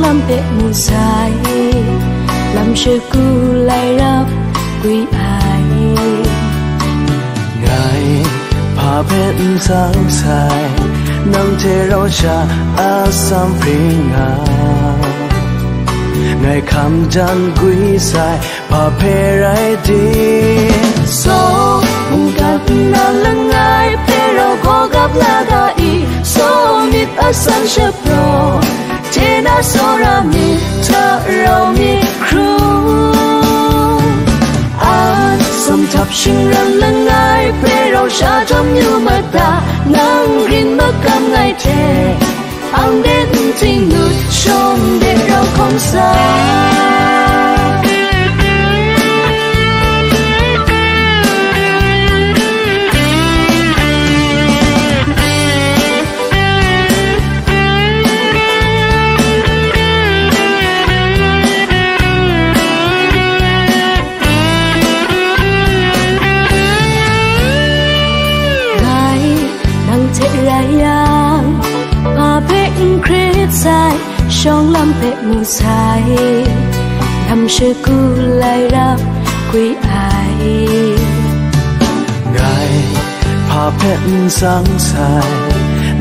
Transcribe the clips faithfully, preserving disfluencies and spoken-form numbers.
lam hpe mu sai, lam shagu lai rap gwi ai. Ngai hpa hpe n tsang sai, nang hte rau sha atsam hpring nga. Ngai hkam jan gwi sai, hpa hpe rai tim? Saw mungkan nna langai hpe rau gaw gap na ga i? Saw myit atsam shapraw hte na tsawra myit hta rau myit hkrum. Atsam htap shingran langai hpe rau sha jawm yu mat ta, nang grin makam ngai hte. Ang de n ting nut, shawng de rau hkawm sa. Ngai nang hte rai yang, hpa hpe n hkrit sai, shawng lam hpe mu sai, lam shagu lai rap gwi ai. Ngai hpa hpe n tsang sai,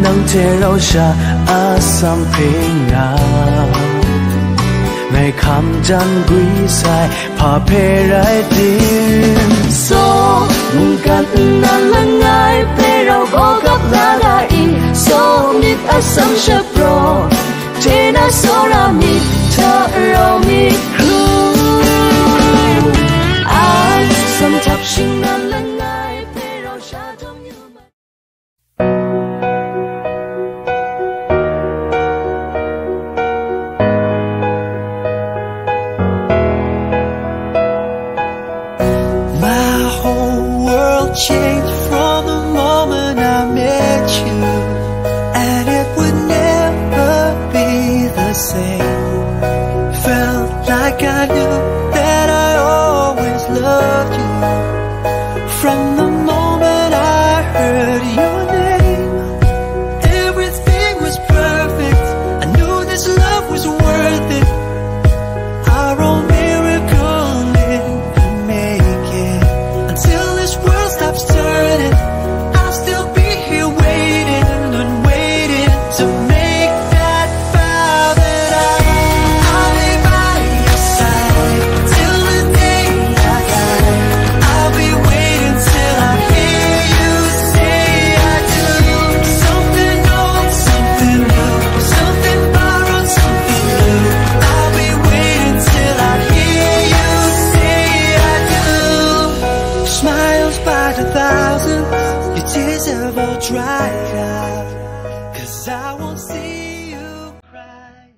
nang hte rau sha atsam hpring nga. Ngai hkam jan gwi sai, hpa hpe rai tim? Saw mungkan nna langai hpe rau gaw gap na ga i? Saw myit atsam shapraw hte na tsawra myit hta rau myit hkrum. Atsam htap shingran langai hpe rau sha jawm yu ma. My whole world changed from the moment I met you, and it would never be the same. Felt like I knew that I always loved you. From the moment I heard your name, everything was perfect. I knew this love was worth it. Our own miracle never make it. Until this world stops turning, I'll still be here waiting and waiting to make that vow that I, I'll be by your side till the day I die. I'll be waiting till I hear you say I do. Something old, something new, something borrowed, something new. I'll be waiting till I hear you say I do. Smiles by the thousand, your tears have all dried out. 'Cause I won't see you cry.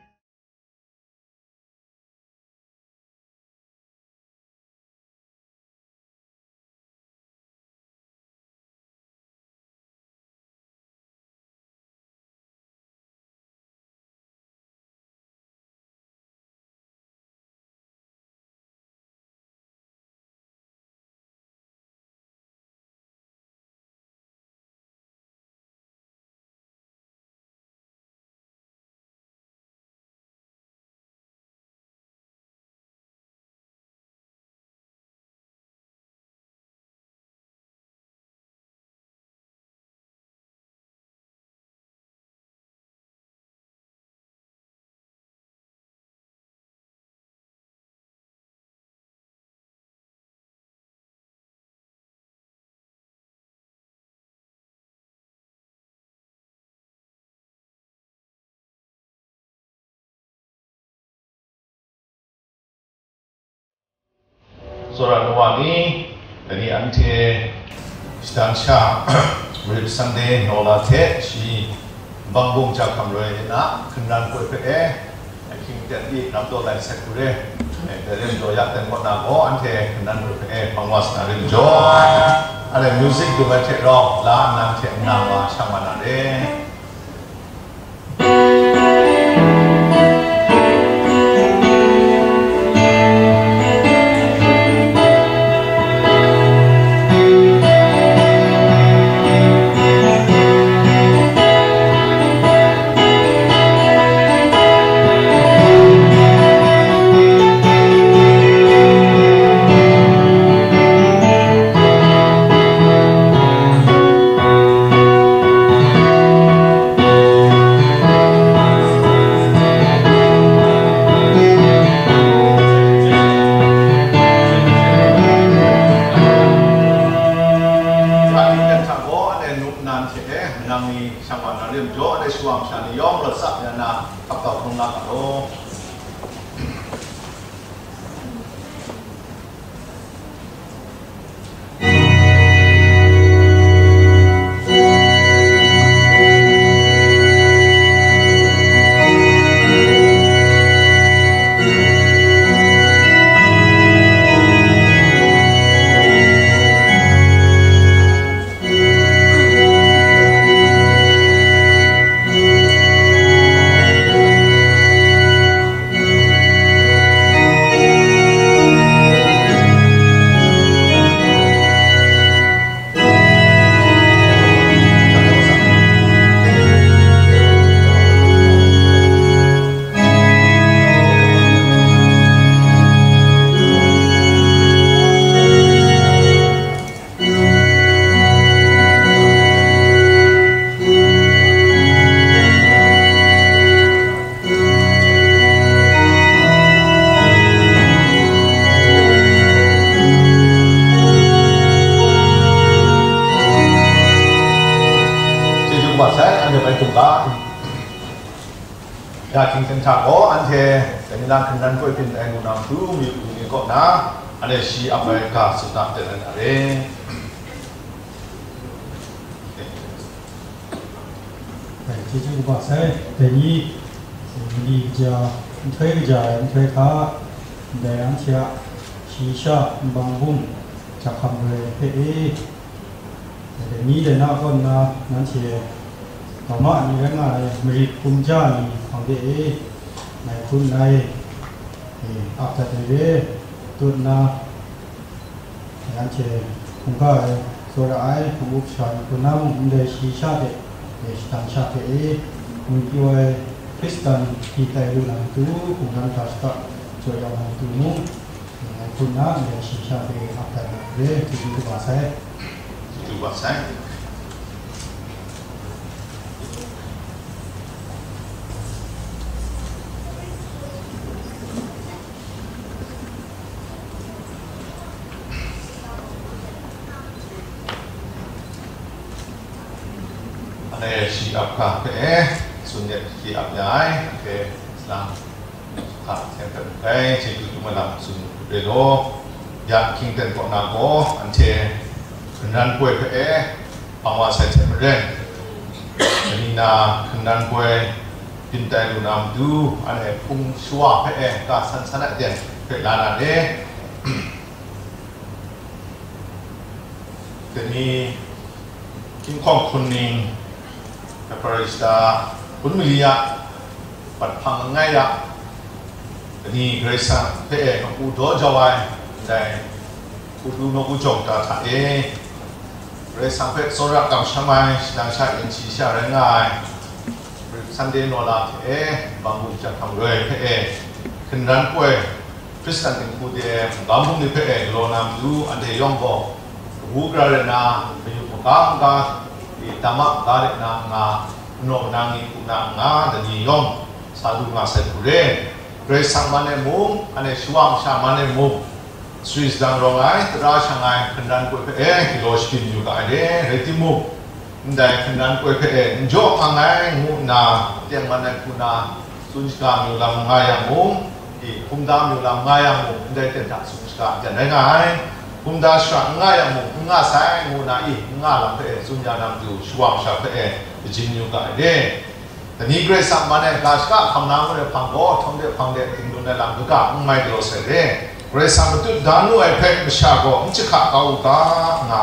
Tsawra nu wa ni, dai ni anhte shadang sha, Marit Sunday Nola hte shi Bang Bung Jahkam Roi na hkungran poi hpe e, ahkying ten di ram taw lai sek hku re, e, dai rim jaw ya ten kaw na gaw, anhte hkungran poi hpe e, hpang wa sa na rim jaw, a rai music du ai hte rau, la nnan hte nna wa shang wa na re. Shawang sha ni yawng rawt tsap ya na, ap kau hkrum la ga law. Chyeju kaba sai, anhte bai htum ga. Ya hkying hten hta gaw, anhte Kanila hkungran poi byin ai lu na matu, mayup lu ni kaw na, anhte shi ap ai ga tsun na, teng ai na re. Dai chyeju kaba sai, dai ni, mali kaja, nhtoi kaja ai nhtoi hta, ndai anhte a shayi sha nbang bum, jahkam roi hpe e, dai ni dai na kaw nna, nanhte, Roma ni rai nga ai marit kumja ni hpang de e, ngai hpun nai, e, ap dat ai re, tut nna, Anhte hkungga e tsawra ai hpung up sha ni hku na mung, ndai shayi sha hte, e, shadang sha hpe e, ngwi pyaw ai Hkristan hpyi tai lu na matu, hkungran hkra shaka jaw ya na matu mung, ngai hpun na ndai shayi sha hpe ap dat na re, chyeju kaba sai. Chyeju kaba sai. Anhte shi ap ga hpe, tsun de shi ap ya ai, anhte salang hka hten hpe mung dai chyeju dum ai lam tsun re law, ya hkying ten kaw na gaw, anhte hkungran poi hpe, hpang wa sai hte maren, Kanila hkungran poi byin tai lu na matu, anhte hpung shawa hpe e, ga san san a aten hpe la na re. Dai ni, King Kong Hkun Ning, Epafrodita, hpun mali a, bat hpang langai a, dai ni Karai Kasang hpe e nawku daw jau ai, ndai, Hku du nawku jawng ta hta e, Karai Kasang hpe tsawra kamsham ai, shadang sha yin shi sha rai nga ai, Sunday Nola hte e, bang bum jahkam roi hpe e, hkungran poi, Hkristan dinghku de, bang bum ni hpe e, galaw na matu, anhte yawng gaw, kabu gara rai na, mayup maga maga, i, dama maga rai na nga, manaw manang ni hku na nga, dai ni yawng, sa du nga sai hku re. Karai Kasang man e mung, anhte shawa masha man e mung, sari sadang rawng ai, tara shang ai, hkungran poi hpe e, galaw shabyin yu ga ai re, rai timung, ndai hkungran poi hpe e, n jaw hpang ai, ngu nna, tengman ai hku na, tsun shaga mayu lam nga yang mung, i, hkungda mayu lam nga yang mung, ndai ten hta tsun shaga jan rai nga ai, hkungda shara n nga yang mung, n nga sai, ngu nna, i, n nga lam hpe e, tsun ya na matu, shawa masha hpe e, majin yu ga ai re. Dai ni Karai Kasang man e ga shaka hkam na ngut ai hpang gaw, htawng de hpang de dingdun ai lam kaga n mai galaw sai re. Karai Kasang matut da nu ai hpe masha gaw n jahka kau u ga nga,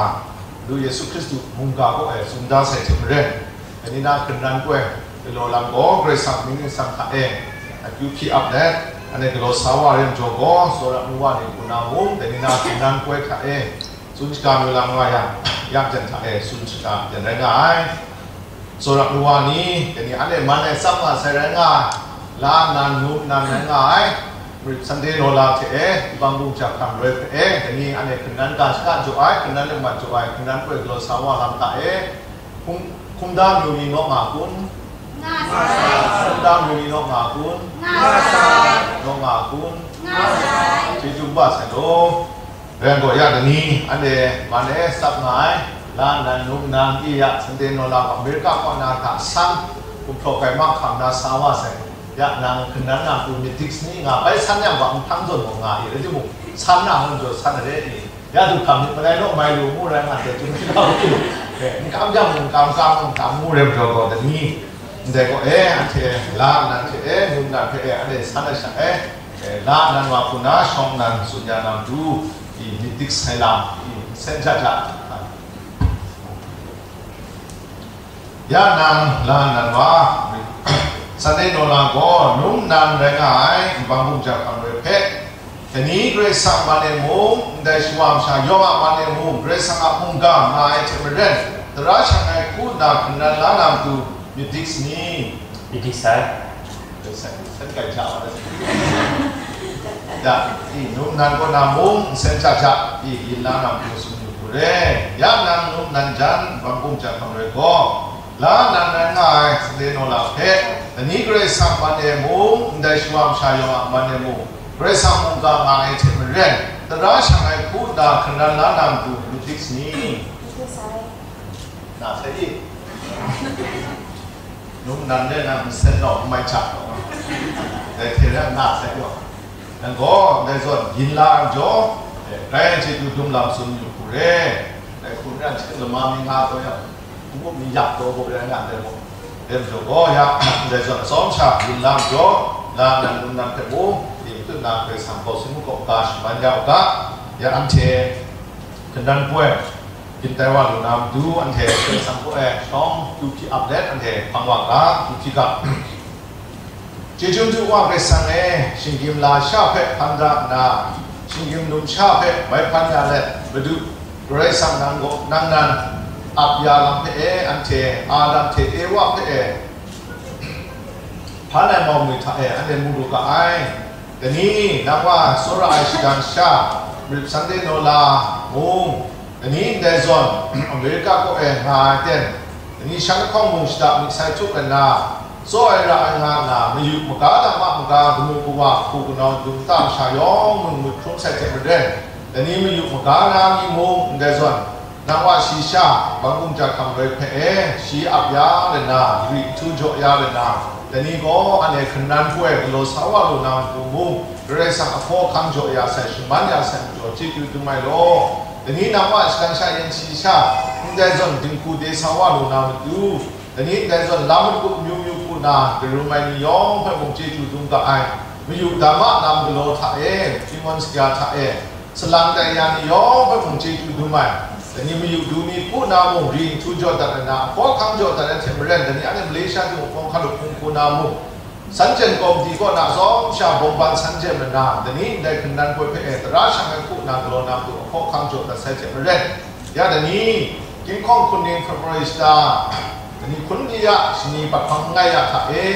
Madu Yesu Hkristu mungga kaw e tsun da sai hte maren, dai ni na hkungran poi galaw lam gaw Karai Kasang mying ningsang hta e akyu hpyi ap let, anhte galaw sa wa re majaw gaw, tsawra nu wa ni hku na mung, dai ni na hkungran poi hta e tsun shaga mayu lam nga yang, ya jan hta e tsun shaga jan rai nga ai. Tsawra nu wa ni, dai ni anhte man e tsap nga sai rai nga ai, la nnan, nu nnan rai nga ai, Marit Sunday Nola hte e, Wubang Bung Jahkam roi hpe e, dai ni anhte hkungran ga shaka jaw ai, hkungran lengmat jaw ai, hkungran poi galaw sa wa lam hta e, hkum, hkumda mayu ni naw nga kun? Nga sai. Hkumda mayu ni naw nga kun? Nga sai. Naw nga kun? Nga sai. Chyeju kaba sai law. Rai gaw ya dai ni, anhte man e tsap nga ai, la nnan, nu nnan, i ya, Sunday Nola gaw Amerika kaw na hta san, Gumhpraw gaima hkam na sa wa sai. Ya nang hkungran na matu myit dik sani nga bai san yang bak nhtang zawn mung nga i, rai timung, san na ngun jaw san re i. Ya du hkam myit malai naw mai lu ngu rai nga dai, Chyum hpyi na u. Eh, n kam jang mung kam kam, n kam ngu rai majaw gaw, dai ni ndai gaw, eh, anhte la nnan hte, eh, num nnan hpe, eh, anhte san ai sha, eh, eh, la nnan wa hku na shawng nnan tsun ya na matu i, myit dik sai lam i, nsen ja ja. Ya nang la nnan wa, Sunday Nola gaw num nnan rai nga ai, nbang bum ja hkam roi hpe, dai ni Karai Kasang man e mung, ndai shawa masha yawng a man e mung, Karai Kasang a mungga nga ai hte maren, tara shang ai hku nna hkungran la na matu myit dik sani? Myit dik sai. Myit dik sai. San kai ja wa da. Ya, i num nnan kaw na mung, nsen ja ja, i yin la na matu tsun yu hku re. Ya nang num nnan jan, bang kum ja hkam rai gaw, la nnan rai nga ai, Sunday Nola hpe, dai ni Karai Kasang man e mung, ndai shawa masha yawng a man e mung, Karai Kasang mungga nga ai hte maren, tara shang ai hku nna hkungran la na matu myit dik sani? Na sai i. Num nnan re na nsen naw n mai hta taw, dai hte rai nna sai gaw, nang gaw ndai zawn yin la ai majaw, eh, grai chyeju dum lam tsun yu hku re. Dai hku n rai, hte lama mi nga taw yang, n-gup mi yak taw gaw rai nga ndai gaw, dai majaw gaw ya, ndai zawn atsawm sha yin la ai majaw, la nnan num nnan hpe mung, yin hkut na Karai Kasang gaw sin makawp ga shaman ya u ga, ya anhte hkungran poi, Byin tai wa lu na matu anhte Karai Kasang kaw e shawng du hpyi ap let anhte hpang wa ga, du hpyi ga. Chyeju matu wa Karai Kasang e, shinggyim lasha hpe hpan da nna, shinggyim numsha hpe bai hpan ya let, Madu Karai Kasang nang gaw, nang nan ap ya lam hpe e, anhte Adam hte Ewa hpe e, hpan ai mawng mi hta e, anhte mu lu ga ai. Dai ni, nang wa tsawra ai shadang sha, Rip Sunday Nola mung, dai ni ndai zawn, America kaw e nga ai ten, dai ni shan lahkawng mung shada myit sai htup ai nna, tsaw ai ra ai nga nna, mayu maga dama maga, gamu kawa, hku kanawn, dum ta masha yawng mung mut hkrum sai hte maren, dai ni mayu maga na mi mung ndai zawn, nang wa shi sha, bang kum ja hkam roi hpe e, shi ap ya let na, gari nhtu jaw ya let na, dai ni gaw anhte hkungran poi galaw sa wa lu na matu mung, Karai Kasang ahkaw ahkang jaw ya sai, shaman ya sai majaw, chyeju dum ai law. Dai ni nang wa shadang sha yen shi sha, ndai zawn dinghku de sa wa lu na matu, dai ni ndai zawn lam magup myu myu hku na, darum ai ni yawng hpe mung chyeju dum ga ai, mayu dama lam galaw hta e, hpyi mawn saka hta e, salang tai ya ni yawng hpe mung chyeju dum ai, dai ni mayu du mi hku na mung ri nhtu jaw dat ai na, ahkaw ahkang jaw dat ai hte maren, dai ni anhte Malaysia Tingmung hpawng hkalup hpung hku na mung, san jen kawmti kaw na atsawm sha bawng ban san jen ai na, dai ni ndai hkungran poi hpe e tara shang ai hku na galaw na matu ahkaw ahkang jaw dat sai hte maren, ya dai ni, King Kong Hkun Ning February shata, dai ni hkun li ya, shani pat hpang n ngai ya hta e,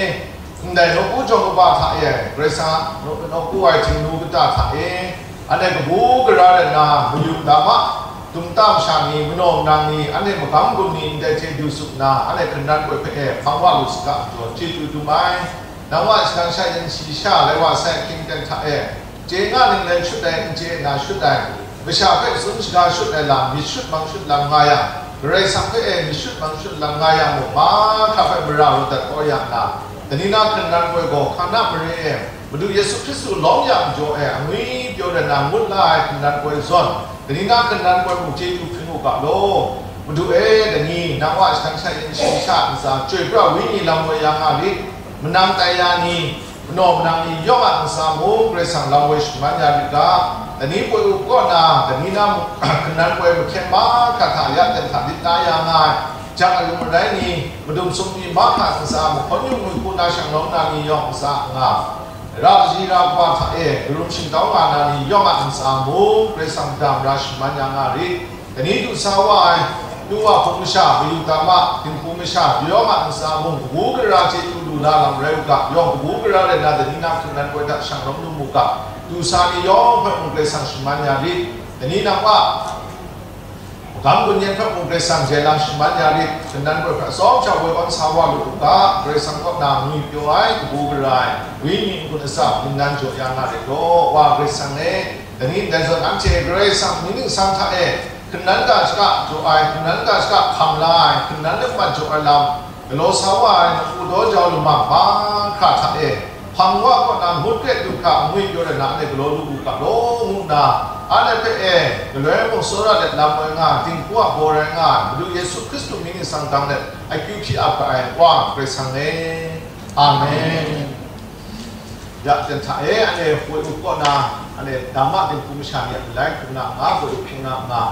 ndai nawku jawng kaba hta e, Karai Kasang a nawku ai htingnu kata hta e, anhte kabu gara rai nna, mayu dama, dum ta masha ni, manaw manang ni, anhte magam gun ni ndai hte du tsup nna, anhte hkungran poi hpe e hpang wa lu saga majaw, chyeju dum ai. Nang wa shadang sha yen shi sha, lai wa sai hkying ten hta e, chye nga ning len shut ai, n chye na shut ai, masha hpe tsun shaga shut ai lam, myit shut mang shut lam nga yang, Karai Kasang hpe e myit shut mang shut lam nga yang mung, mahkra hpe mara rawt dat kau ya nna, dai ni na hkungran poi gaw, Hkana mare e, Madu Yesu Hkristu lawm ya majaw e, angwi pyaw rai na ngut la ai hkungran poi zawn, dai ni na hkungran poi mung chyeju hpring u ga law. Madu e, dai ni, nang wa shadang sha yen shi sha ntsa, chyoi pra wenyi lam woi ya nga lit, manang tai ya ni, manaw manang ni yawng a ntsa mung Karai Kasang lam woi shaman ya lit ga, dai ni poi up kaw na, dai ni na mung hkungran poi mahkyen mahkra hta ya ten hta lit la ya nga ai, jang arum arai ni, madum sumri mahkra ntsa, mahkawn yu ngwi hku na shanglawm na ni yawng ntsa nga, ra kaji ra kaba hta e, karum shingtau nga na ni yawng a ntsa mung, Karai Kasang dam ra shaman ya nga rit. Dai ni du sa wa ai, du wa hpung masha, mayu dama, dinghku masha, yawng a ntsa mung, kabu gara chyeju lu na lam rai u ga, yawng kabu gara rai na, dai ni na hkungran poi hta shanglawm lu mu ga, du sa ni yawng hpe mung Karai Kasang shaman ya rit. Dai ni nang wa, magam gun yen hpe mung Karai Kasang jai lam shaman ya rit, hkungran poi hpe atsawm sha woi awn sa wa lu u ga, Karai Kasang kaw na ngwi pyaw ai, kabu gara ai, wenyi n-gun atsam, ningnan jaw ya nga rit law, Wa Karai Kasang e, dai ni ndai zawn anhte Karai Kasang mying ningsang hta e, hkungran ga shaka jaw ai, hkungran ga shaka hkam la ai, hkungran lamat jaw ai lam, Galaw sa wa ai napu daw jau lama mahkra hta e, hpang wa kaw na ngut kret du hkra ngwi pyaw rai na, anhte galaw lu u ga law, ngu nna, anhte hpe e, galoi mung tsawra let lam woi nga, dinghku a baw rai nga ai, Madu Yesu Hkristu mying ningsang dang let akyu hpyi ap ga ai Wa Karai Kasang e. Amen. Ya, jan hta e, anhte woi up kaw na, anhte dama dinghku masha ni a galai hkrum na nga, woi up hpyi nga nga,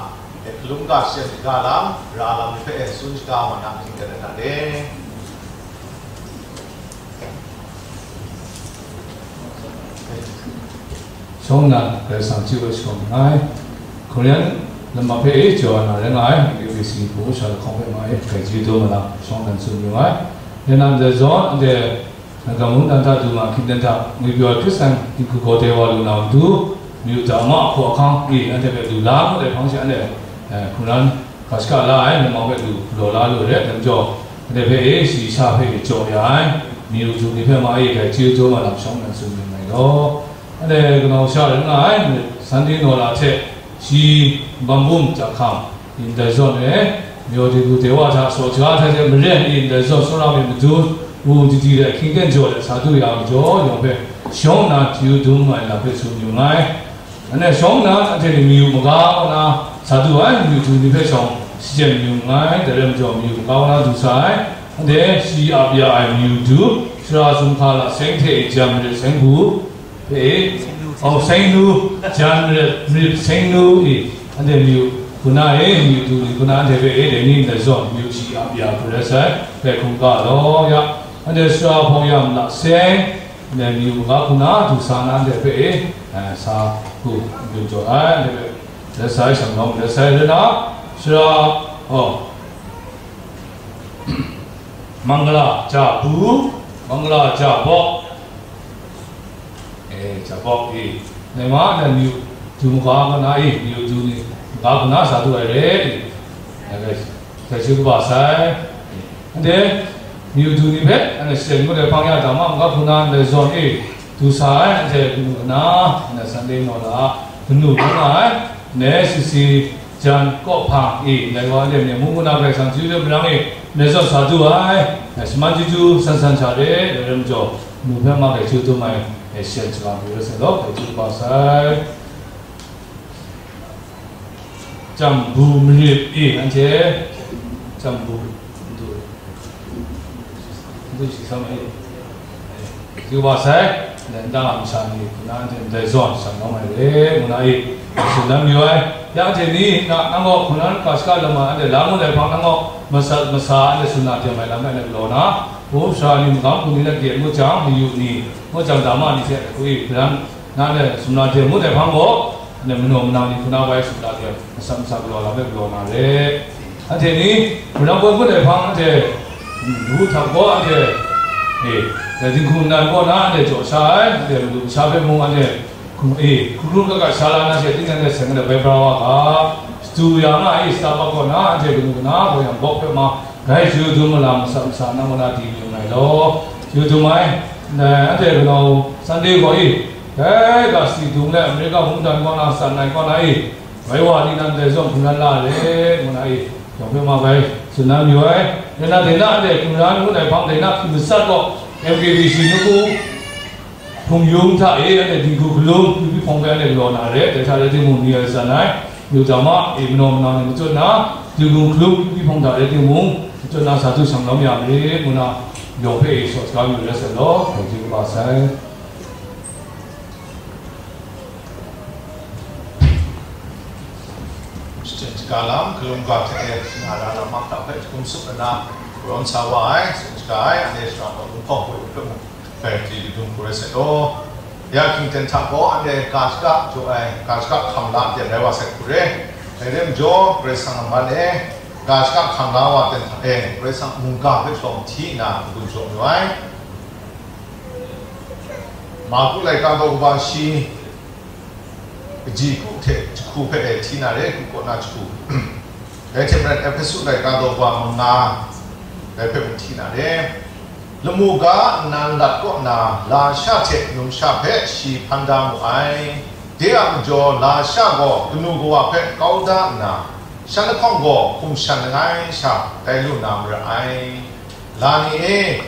e, hkalum ga, shachyen ga lam, ra lam ni hpe e, tsun shaga wa na, myit dat na le. Shawng nnan, Karai Kasang chyeju ai shawng nngai. Korean lama hpe e jaw na rai nga ai, A B C hpu sha lahkawng hpe ma e, grai chyeju dum ai lam, shawng nnan tsun yu ai. Rai nna, ndai zawn, anhte Nang gamu dan hta du nga hkying dan hta, ngwi pyaw ai Hkristan dinghku gaw dai wa lu na matu, myu dama ahkaw ahkang e anhte hpe lu la ngut ai hpang she anhte, eh, hkungran ga shaka la ai, lama hpe lu galaw la lu ai rai, dai majaw, anhte hpe e shayi sha hpe e jaw ya ai, myu du ni hpe ma e dai chyeju dum ai lam shawng nnan tsun yu nngai law, anhte kanau sha rai nga ai, Sunday naw la hte, Shi bambum jahkam, ndai zawn e, myaw dinghku dai wa hta saw hkra hta hte maren e ndai zawn tsawra myit madun, u didi rai hkying ten jaw let sa du ya majaw, yawng hpe shawng nna chyeju dum ai lam hpe tsun yu nngai. Anhte shawng nna anhte ni mayu maga kaw na sa du ai, myu du ni hpe shawng shachyen yu nngai, dai rai majaw mayu maga kaw na du sa ai, anhte shi ap ya ai myu du, sara sumhka la seng hte jan marit seng hku, Hpe, o, seng nu, jan marit, marit seng nu i, anhte myu hku na e, myu du ni hku na anhte hpe e, dai ni ndai zawn, myu shi ap ya hku rai sai, hpe hkungga law ya, anhte sara hpawng ya mala seng, anhte myu maga hku na du sa na anhte hpe e, eh, sa hku dun jaw ai, anhte hpe rai sai, shang lawm rai sai, rai na, sara, o, Mangala ja bu, Mangala ja bawk, E, ja bawk i, ngai ma na myu du maga kaw na i, myu du ni maga kaw na sa du ai re i, ngai hpe, hpe chyeju kaba sai. Anhte myu du ni hpe, anhte shachyen ngut ai hpang ya dama maga hku na ndai zawn e, du sa ai, anhte kanu kana, anhte Sunday naw la, kanu rai nga ai, anhte sisi, Jan kawhpang e, ndai wa ndai myen mung ngu na Karai Kasang chyeju hte marang e, ndai zawn sa du ai, ndai shaman chyeju san san sha re, dai rai majaw, mu hpe ma grai chyeju dum ai, e, shen shaga mayu rai sai law, grai chyeju kaba sai. Jambu marit e, anhte, jambu, ndu, ndu shi sa ma e. Yu wa sai, nang a masha ni, hku na anhte ndai zawn shang lawm ai re, ngu na i, tsun dan mayu ai. Ya anhte ni, na, nang gaw hku na ga shaka lama anhte la ngut ai hpang, nang gaw masa, masa anhte tsun na dem ai lam e anhte galaw na, hpu sara ni, magam hku ni, na de ngut jang, mayu ni, ngut jang dama ni hte, hku i, hku na, na anhte tsun na dem ngut ai hpang gaw, anhte manaw manang ni hku na wai tsun na dem, masa, masa galaw lam e galaw na re. Anhte ni, hpunang gaw ngut ai hpang anhte, ngu htam gaw anhte, e, dai dinghku nnan kaw na anhte jaw sha ai, anhte madu masha hpe mung anhte, hkrum, e, hkrum hkrum ga ga sha la na she, tinang de seng de bai bra wa ga, shadu ya nga ai, Starbucks kaw na anhte kanu kana, gaw yang bawk hpe ma, grai chyeju dum ai lam, masa masa nang kaw na di yu nngai law, chyeju dum ai, ndai anhte kanau Sunday gaw i, dai ga si dung let America mungdan kaw na, san nai kaw na i, Rai wa ni nan dai zawn hkungran la re, ngu na i, yawng hpe ma bai, tsun na mayu ai. Rai na, dai na, dai hkungran ngu ai hpang dai na, hpyi matsat gaw, M K B C nawku, hpung yung hta e, anhte dinghku hkalum, kyu byi hpawng bai anhte galaw na re, dai hta rai timung, ni ai san ai, yu dama, e, manaw manang ni matut na, dinghku hkalum, kyu byi hpawng hta rai timung, matut na, sa du shang lawm ya myit, ngu na, yawng hpe e, shaw shaga mayu rai sai law, hpung hte kaba sai. Shachyen shaga lam, kalum ga hte e, shana ra lam mahkra hpe jahkum tsup nna, karawn sa wa ai, tsun shaga ai, anhte shara gaw, Lungpawng Hpawt hpe mung, hpe chyeju dum hku rai sai law. Ya hkying ten hta gaw, anhte ga shaka jaw ai, ga shaka hkam la ai ten rai wa sai hku re. Dai rai majaw, Karai Kasang a man e, ga shaka hkam la wa ten hta e, Karai Kasang mungga hpe shawng hti nna, n-gun jaw mayu ai. Marku laika daw kaba shi, kaji ku hte jahku hpe e hti na re, ku kaw na jahku. Dai hte maren Ehpesu laika daw kaba manga, dai hpe mung hti na re. Lamu ga nnan lat kaw na, lasha hte numsha hpe shi hpan da mu ai. De a majaw, lasha gaw kanu kawa hpe kau da nna, shan lahkawng gaw hkum shan langai sha tai lu na mara ai. La ni e,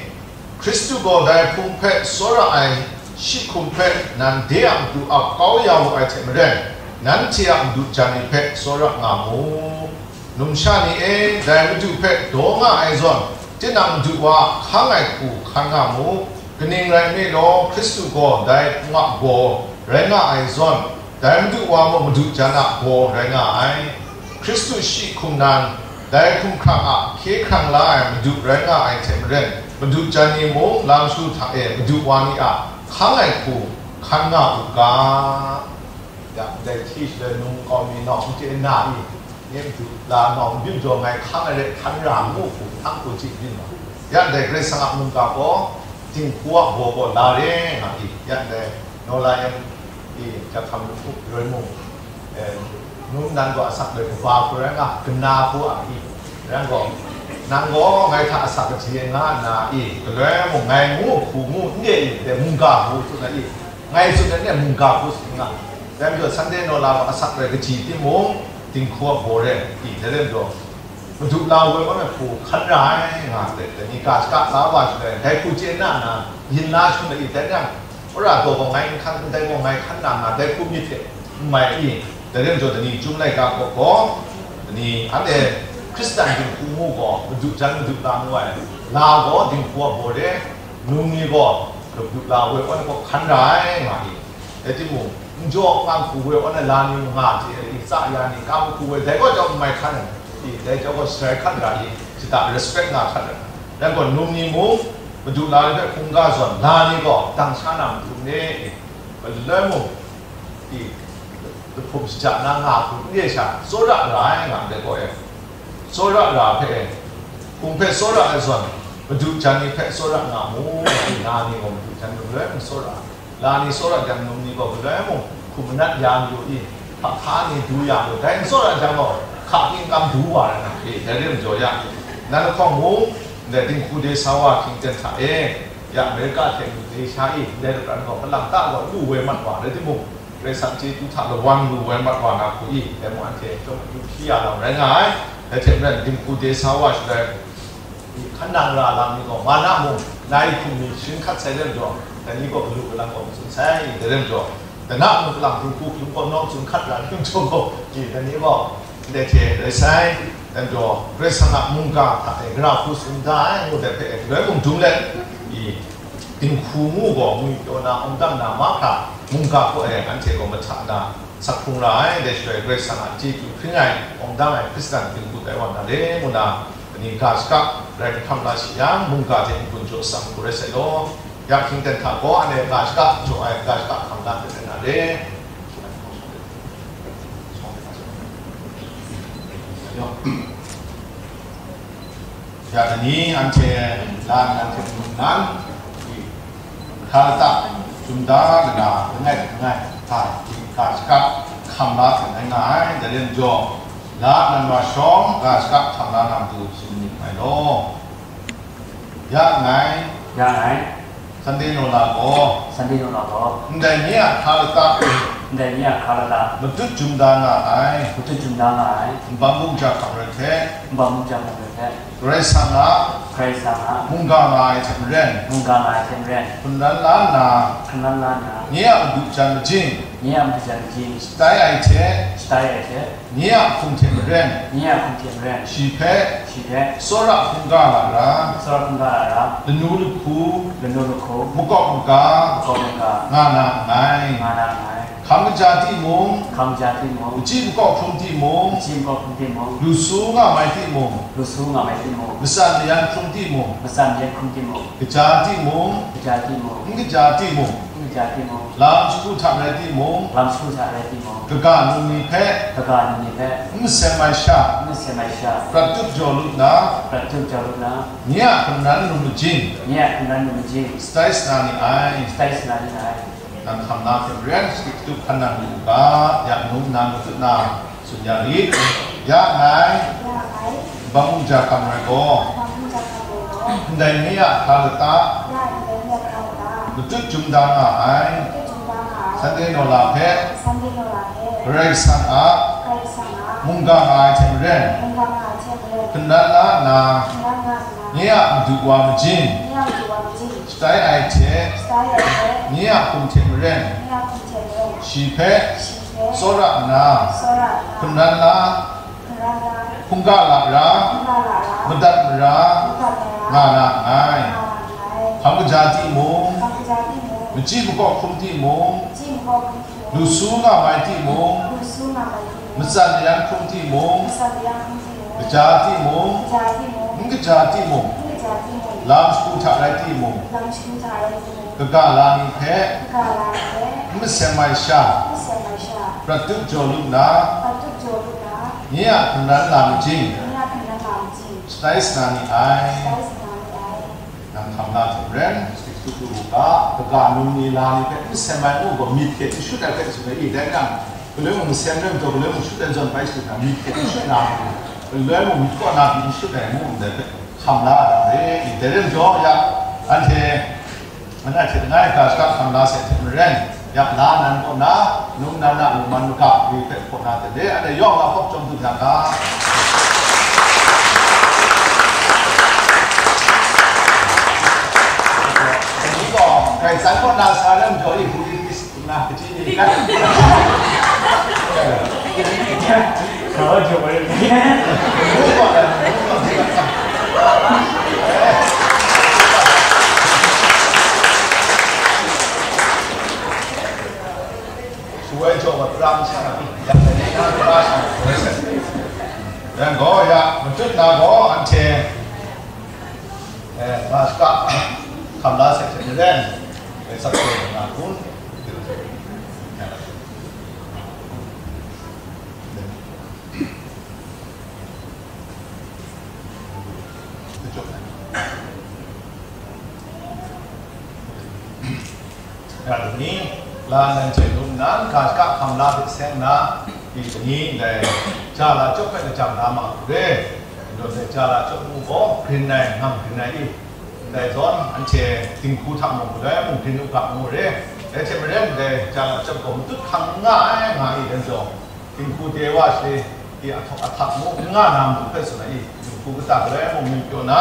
Hkristu gaw dai hpung hpe tsawra ai shi hkum hpe nan de a matu ap kau ya wu ai hte maren, nanhte a madu jan ni hpe tsawra nga mu. Numsha ni e, dai Madu hpe daw nga ai zawn, tinang Madu wa hkang ai hku hkan nga mu. Kaning rai nme law, Hkristu gaw dai hpung a gaw rai nga ai zawn, dai Madu wa mung Madu jan a gaw rai nga ai. Hkristu shi hkum nan, dai hkumhkrang a hkye hkrang la ai Madu rai nga ai hte maren, Madu jan ni mung lam shu hta e Madu wa ni a hkang ai hku hkan nga u ga. Ya, dai hti shaloi num kau mi nawng n chye na i? Ning du la nawng byin jaw ngai hkang ai re hkan ra ngu hku, hkang hku chye byin ma. Ya, dai Karai Kasang a mungga gaw, dinghku a baw gaw la re nga i? Ya, dai Nola yan i, Jahkam Lung Hkup Roi Mung, eh, num nan gaw asak loi kaba hku rai nga, kana hku a i? Rai gaw, nang gaw ngai hta asak kaji nga nna i? Galoi mung ngai ngu hku ngu n de i? Dai mungga hku tsun ai i? Ngai tsun ai ni mungga hku tsun nga. Dai majaw, Sunday Nola gaw asak rai kaji timung, dinghku a baw re i? Dai rai majaw, Madu la woi awn ai hku hkan ra ai nga, dai ni ga shaka la wa shaloi, dai hku chye na na, yin la shaloi i? Dai yang, wora daw gaw ngai n hkan, ndai gaw ngai hkan na nga, dai hku myit hte n mai i? Dai rai majaw, dai ni Chyum laika kaw gaw, dai ni anhte Hkristan dinghku ngu gaw, Madu jan Madu la ngu ai, la gaw dinghku a baw re, num ni gaw Madu la woi awn ai hku hkan ra ai nga i? Rai timung, n jaw n kam hku woi awn ai la ni mung nga hte i? Tsa ya ni, kam hku woi, dai gaw chyawm n mai hkan ai i? Dai chyawm gaw sharai hkan ra i? Shata respect nga hkan ai. Rai gaw, num ni mung, Madu la ni hpe hkungga zawn, la ni gaw dang sha na matu n re i? Paloi mung, i, lahpum shaja na nga hku n re sha, tsawra ra ai nga ndai gaw e, tsawra ra hpe e, hpung hpe tsawra ai zawn, Madu jan ni hpe tsawra nga mu, na ni gaw Madu jan ni galoi mung tsawra, la ni tsawra jang, num ni gaw galoi mung hkum manat ya mayu i? Hpa hpa ni du ya mayu, dai n tsawra jang gaw, hka hpyi n kam du wa ai na, e, dai re majaw ya, nan lahkawng mung, ndai dinghku de sa wa hkying ten hta e, ya Amerika hte mung de sha i? Ndai lapran gaw, kalang ta gaw lu woi mat wa, rai timung, Karai Kasang chyeju hta lawan lu woi mat wa na hku i? Dai mung anhte chyawm akyu hpyi ya lam rai nga ai. Dai hte maren, dinghku de sa wa shaloi, i, hkan nang ra lam ni gaw, mana mung, nai hkum mi sharin hkat sai re majaw, dai ni gaw galu galang gaw matsun sai i? Dai re majaw, dana mung galang dinghku hpyi gaw nawng tsun hkat ra ni majaw gaw, i, dai ni gaw ndai hte rai sai. Dai majaw, Karai Kasang a mungga hta e gara hku tsun da ai ngu dai hpe e, galoi mung dum let, i, dinghku ngu gaw ngwi pyaw na, awng dang na mahkra, mungga hku e anhte gaw mahta na, sak hkrung ra ai. Dai shaloi, Karai Kasang a chyeju hpring ai, awng dang ai Hkristan dinghku tai wa na le ngu na, ani ga shaka rai hkam la shi yang, mungga hte n-gun jaw sam hku rai sai law. Ya hkying ten hta gaw, anhte ga shaka jaw ai, ga shaka hkam la hte rai na le. Ya, dai ni anhte la nnan hte nnan, hkra lata chyum da nna, langai langai hta ga shaka hkam la hte rai nga ai. Dai re majaw, la nnan wa shawng ga shaka hkam la na matu tsun ning ai law. Ya nngai. Ya nngai. Sunday Nola gaw, Sunday Nola gaw, ndai ni a hkra lata, ndai ni a hkra lata, matut chyum da nga ai. Matut chyum da nga ai. Nbam mung ja hkam rai hte, nbam mung ja hkam rai hte, Karai Kasang a, Karai Kasang a, mungga nga ai hte maren, mungga nga ai hte maren, hkun ran la nna, hkun ran la nna, nye a madu jan majing, nye a madu jan majing, shatai ai hte, shatai ai hte, nye a hkum hte maren, nye a hkum hte maren, shi hpe, shi hpe, tsawra hkungga la ra, tsawra hkungga la ra, lanu lahku, lanu lahku, makawp maga, makawp maga, nga na nngai. Nga na nngai. Hkam kaja timung, hkam kaja timung, machyi makawp hkrum timung, machyi makawp hkrum timung, lu su nga mai timung, lu su nga mai timung, matsan mayan hkrum timung, matsan mayan hkrum timung, kaja timung, kaja timung, n kaja timung, n kaja timung, lam shagu hta rai timung, lam shagu hta rai timung, kaga num ni hpe, kaga num ni hpe, n masem ai sha, n masem ai sha, prat tup jaw lu nna, prat tup jaw lu nna, nye a hkungran num majing, nye a hkungran num majing, shatai sa na ni ai. Shatai sa na ni ai. Nang hkam na hpe maren, shakitup hkan nang lu u ga, ya num nna matut na tsun ya rit. Ya nngai, ya nngai, nbam mung ja hkam rai gaw, nbam mung ja hkam rai gaw, ndai ni a hkra lata, ndai ni a hkra lata, matut chyum da nga ai. Matut chyum da nga ai. Sunday Nola hpe, Sunday Nola hpe, Karai Kasang a, Karai Kasang a, mungga nga ai hte maren, mungga nga ai hte maren, hkun ran la nna, hkun ran la nna, Nye a madu wa majin, nye a madu wa majin, shatai ai hte, shatai ai hte, nye a hkum hte maren, nye a hkum hte maren, shi hpe, shi hpe, tsawra nna, tsawra nna, hkungran la, hkungran la, hkungga lara, hkungga lara, madat mara, madat mara, nga na nngai. Nga na nngai. Hkam kaja timung, hkam kaja timung, machyi makaw hkrum timung, machyi makaw hkrum timung, lu su nga mai timung, lu su nga mai timung, matsan ayan hkrum timung, matsan ayan hkrum timung, kaja timung, kaja timung, n kaja timung, n kaja timung, lam shagu hta rai timung, lam shagu hta rai timung, kaga la ni hpe, kaga la ni hpe, n masem ai sha, n masem ai sha, prat tup jaw lu nna, prat tup jaw lu nna, nye a hkungran la majin, nye a hkungran la majin, shatai sa na ni ai. Shatai sa na ni ai. Nang hkam la hte maren, stiktu lu u ga, kaga num ni la ni hpe n sem ai ngu gaw, myit hte n shut ai hpe tsun ai i, dai nang, galoi mung n sem ai majaw, galoi mung shut ai zawn bai shut na, myit hte n shut na, galoi mung myit kaw na pyi n shut ai ngu ndai hpe hkam la ai re i, dai rai majaw, ya, anhte, anhte hte langai ga shaka hkam la sai hte maren, ya, la nan kaw na, num nan a lungman maga ni hpe hpaw na hte re, anhte yawng a hkawk chyawm du na ga. Dai ni gaw, Karai san kaw na sa lam jaw i, hku di di na, kaji ni kan. Sa wa jaw wa ri. Shuwai jaw wa pra masha na, ya, ya, ya, pra sha. Yang gaw, ya, matut na gaw, anhte, eh, ma shaka, hkam la sai hte maren, eh, sak hte na kun, Ya, dai ni, la nan hte num nan, ga shaka hkam la hte seng na, di dai ni, ndai ja la chyawp hpe lajang na ma hku re. Ndai ja la chyawp ngu gaw, grin ai, ngang grin ai i. Ndai zawn, anhte dinghku hta mung, galoi mung grin u ga ngu re. Dai hte maren, ndai ja la chyawp gaw matut hkam n nga ai, nga i, dan jaw, dinghku de wa shaloi, i ahtawk ahtap mung n nga na matu hpe tsun ai i, dinghku kata galoi mung myit pyaw na,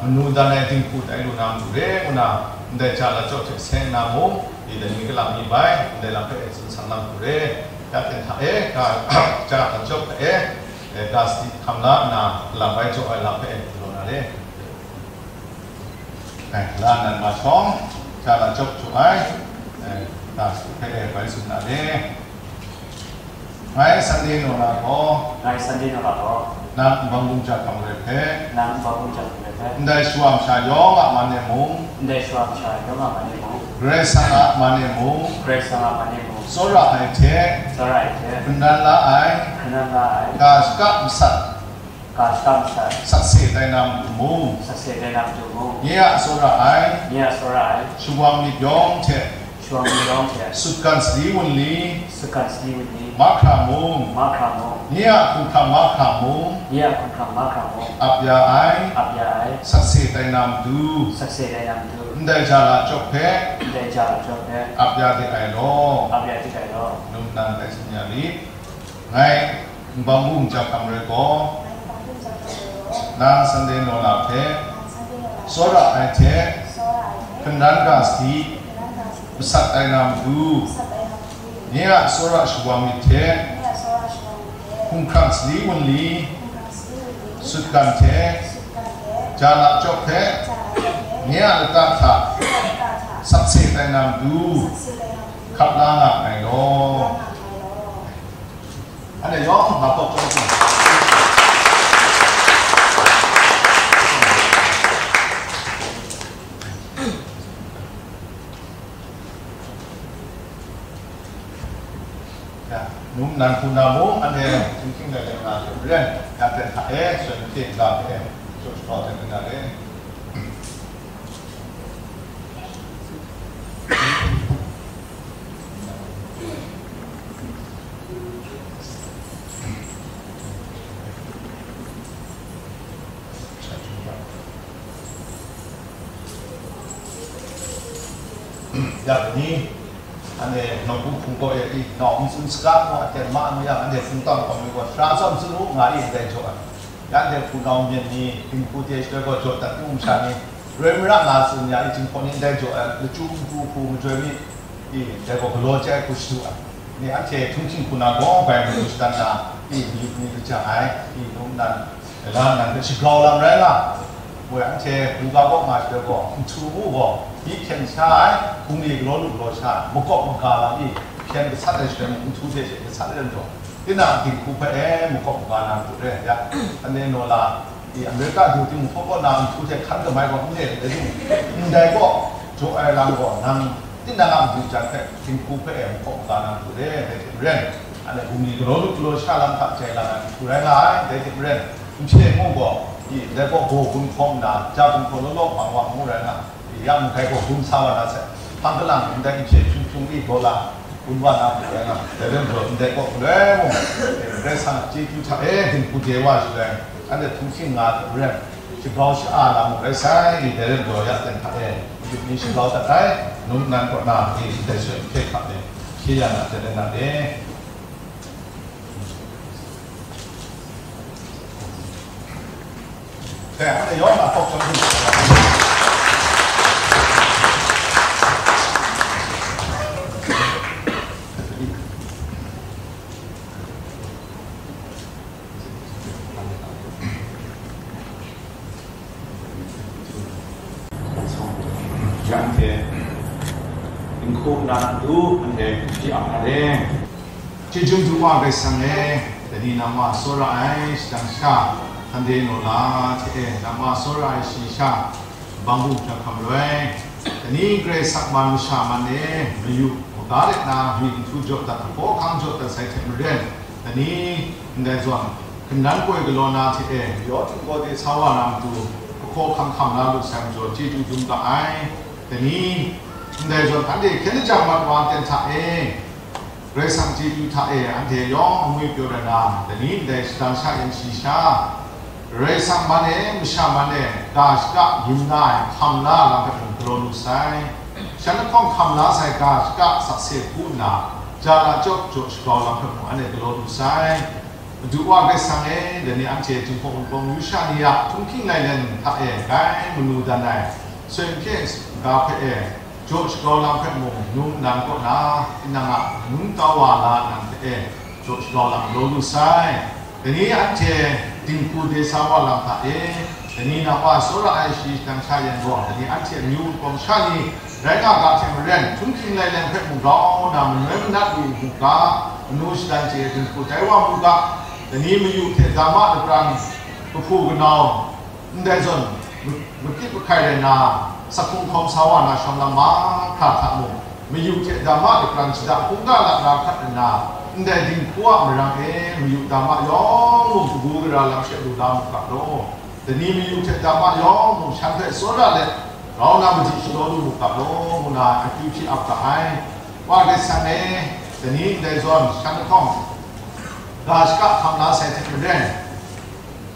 manu dan ai dinghku tai lu na matu re, ngu na, ndai ja la chyawp hte seng na mung, i dai ni kalang mi bai, ndai lam hpe tsun san na matu re, ya ten hta e, ga, ja la chyawp hta e, e, ga sadi hkam la nna, lam bai jaw ai lam hpe galaw na re. Ai, la nan ma shawng, ja la chyawp jaw ai, e, ga sadi hpe e bai tsun na re. Ngai Sunday naw na gaw, ngai Sunday naw na gaw, nang Nbang Bung Ja Hkam Rai hpe, nang Nbang Bung Ja Hkam Rai hpe, ndai shawa masha yawng a man e mung, ndai shawa masha yawng a man e mung, Karai Kasang a man e mung, Karai Kasang a man e mung, tsawra ai hte, tsawra ai hte, hkungran la ai, hkungran la ai, ga shaka masat, ga shaka masat, sakse tai na matu mung, sakse tai na matu mung, nye a tsawra ai, nye a tsawra ai, shawang myit yawng hte, shawang myit yawng hte, sutgan sali wunli, sutgan sali wunli, mahkra mung, mahkra mung, nye a hkumhkrang mahkra mung, nye a hkumhkrang mahkra mung, ap ya ai, ap ya ai, sakse tai na matu, sakse tai na matu, ndai ja la chyawp hpe, ndai ja la chyawp hpe, ap ya de ai law, ap ya de ai law, num nang tai tsun ya lit. Ngai Nbang Bung Ja Hkam Rai gaw, nang Sunday naw la hpe, tsawra ai hte, hkungran ga sadi, masat ai na matu, nye a tsawra shawang myit hte, hkumhkrang sali wunli, sutgan hte, ja la chyawp hpe, nye a lata hta, sakse tai na matu, hkap la nga ai law. Anhte yawng makawp chyawm hte, ya, num nan hku na mung, anhte htingking lai lai nga hte maren, ya ten hta e, suen hte ga hte, jaw shakau hte maren na re. Ya ni, anhte nawku hpung kaw e i, nau n tsun saga ngu a ten ma nu yang, anhte hpung tawng hkawm yu gaw, sara tsawm tsun u, nga i ndai jaw ai. Ya de hpunau myen ni, dinghku de shaloi gaw jaw dat tu masha ni, roi mara nga tsun ya i, jinghpaw ni ndai jaw ai, lachyum hku hku majoi mi, i, dai gaw galaw chye ai hku shadu ai. Ni anhte htunghking hku na gaw bai madu shadan na, i, mayup ni lajang ai, i, num nan, la nan hpe shagrau lam rai nga. Woi anhte hkungga kaw nga shaloi gaw, nhtu mu gaw, byi hkyen sha ai, bungli galaw lu galaw sha ai, makawp maga lam i, hpyen gasat ai shaloi mung, nhtu hte she gasat ai lam jaw, tinang dinghku hpe e makawp maga na matu re ai, ya, Sunday naw la, i, Amerika du timung hpaw kaw na nhtu hte hkan kamai gaw n le ai, ndai gaw, jaw ai lam gaw, nang tinang a madu jan hpe, dinghku hpe e makawp maga na matu re, dai hte maren, anhte bungli galaw lu galaw sha lam hta jai la ai nhtu rai nga ai, dai hte maren, n hpye mu gaw, i, dai gaw baw gun hkawm nna, ja gun hkawm law law bang wa ngu rai nga, i, ya mung dai gaw gun sa wa na sai, hpang kalang ndai n hpye hpyung hpyung i gaw la, gun wa na mung rai nga, dai lam jaw ndai gaw galoi mung, Karai Kasang chyeju hta e dinghku de wa shaloi, anhte htunghking nga hte maren, shagrau sha-a na mung rai sai, i, dai lam jaw ya ten hta e, mayup ni shagrau dat ai, num nan kaw na, i, ndai shaloi hpe hkap e, hkye ya na ten rai na e. Dai, anhte yawng na hkawk chyawm hpung. Yang hte, dinghku na du, anhte hpyi a na re. Chyeju du wa Karai Kasang e, dai ni nang wa tsawra ai shadang sha, Sunday naw la hte e nang wa tsawra ai shayi sha, bang bung hkra hkam loi. Dai ni Karai Kasang man masha man e, mayu, maga let na, myi nhtu jaw dat, hkaw hkang jaw dat sai hte maren, dai ni ndai zawn, hkandan koi galaw na hte e, yaw htinggaw de sa wa na matu, hkaw hkang hkam la lu sai majaw, chyeju dum ga ai. Dai ni ndai zawn, anhte hkyen lajang mat wa ten hta e, Karai Kasang chyeju hta e anhte yawng angwi pyaw rai na, dai ni ndai shadang sha yan shayi sha, Karai Kasang man e, masha man e, ga shaka yin nga ai hkam la lam hpe mung galaw lu sai. Shan lahkawng hkam la sai ga shaka sakse hku nna, ja la chyawp jaw shagrau lam hpe mung anhte galaw lu sai. Madu wa Karai Kasang e, dai ni anhte Jinghpaw Wunpawng yu sha ni a htunghking lailyen hta e grai manu dan ai, soi hpye ga hpe e, jaw shagrau lam hpe mung num nan kaw na, tinang a num kau wa la nang hte e, jaw shagrau lam galaw lu sai. Dai ni anhte dinghku de sa wa lam hta e, dai ni nang wa tsawra ai shayi shadang sha yan gaw, dai ni anhte amyu wunpawng sha ni rai nga ga hte maren, htunghking lailyen hpe mung grau nna manoi manat lu mu ga, manu shadan chye dinghku tai wa mu ga, dai ni mayu hte dama lapran kahpu kanau, ndai zawn, ma-, makit mahkai rai na, sakhung hkawm sa wa na shawng lam mahkra hta mung, mayu hte dama lapran shada hkungga lat na hkrat nna, ndai dinghku a marang e mayu dama yawng mung kabu gara lam she lu la mu ga law, dai ni mayu hte dama yawng mung shan hpe tsawra let, grau na madi shalaw lu mu ga law, ngu na akyu hpyi ap ga ai. Wa Karai Kasang e, dai ni ndai zawn shan lahkawng, ga shaka hkam la sai hte maren,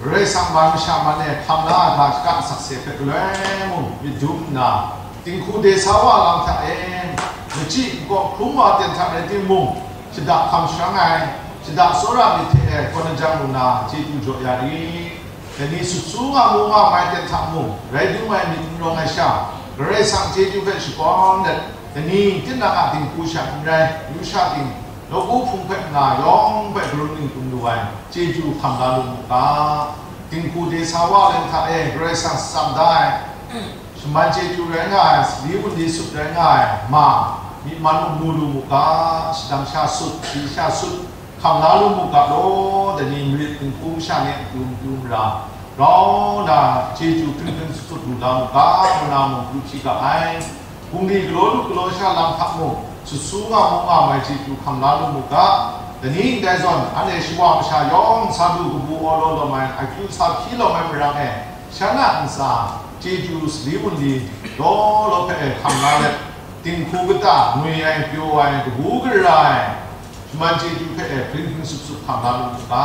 Karai Kasang man masha man e hkam la ai ga shaka sakse hpe galoi mung myit dum nna, dinghku de sa wa lam hta e, machyi nkaw hkrum wa ten hta rai timung, shada hkam sharang ai, shada tsawra myit hte e kaw najang lu na chyeju jaw ya rit. Dai ni sut su nga mu nga mai ten hta mung, rai dum ai myit n rawng ai sha, Karai Kasang chyeju hpe shakawn let, dai ni tinang a dinghku sha n rai, yu sha ting, nawku hpung hpe nga yawng hpe karun ning hkrum lu ai chyeju hkam la lu mu ga, dinghku de sa wa ai hta e Karai Kasang tsam da ai, shaman chyeju rai nga ai, sali wunli sut rai nga ai ma, myi man mung mu lu mu ga, shadang sha sut, shayi sha sut, hkam la lu mu ga law, dai ni marit dinghku masha ni a matu matu mara, grau nna chyeju hpring hpring sut sut lu la mu ga, ngu na mung kyu hpyi ga ai. Bungli galaw lu galaw sha lam hta mung, sut su nga mu nga mai chyeju hkam la lu mu ga, dai ni ndai zawn, anhte shawa masha yawng sa du kabu awlaw lawm ai, akyu sa hpyi lawm ai marang e, shan a ntsa, chyeju sali wunli, law law hpe e hkam la let, dinghku kata ngwi ai, pyaw ai, kabu gara ai, shaman chyeju hpe e hpring hpring sut sut hkam la lu mu ga,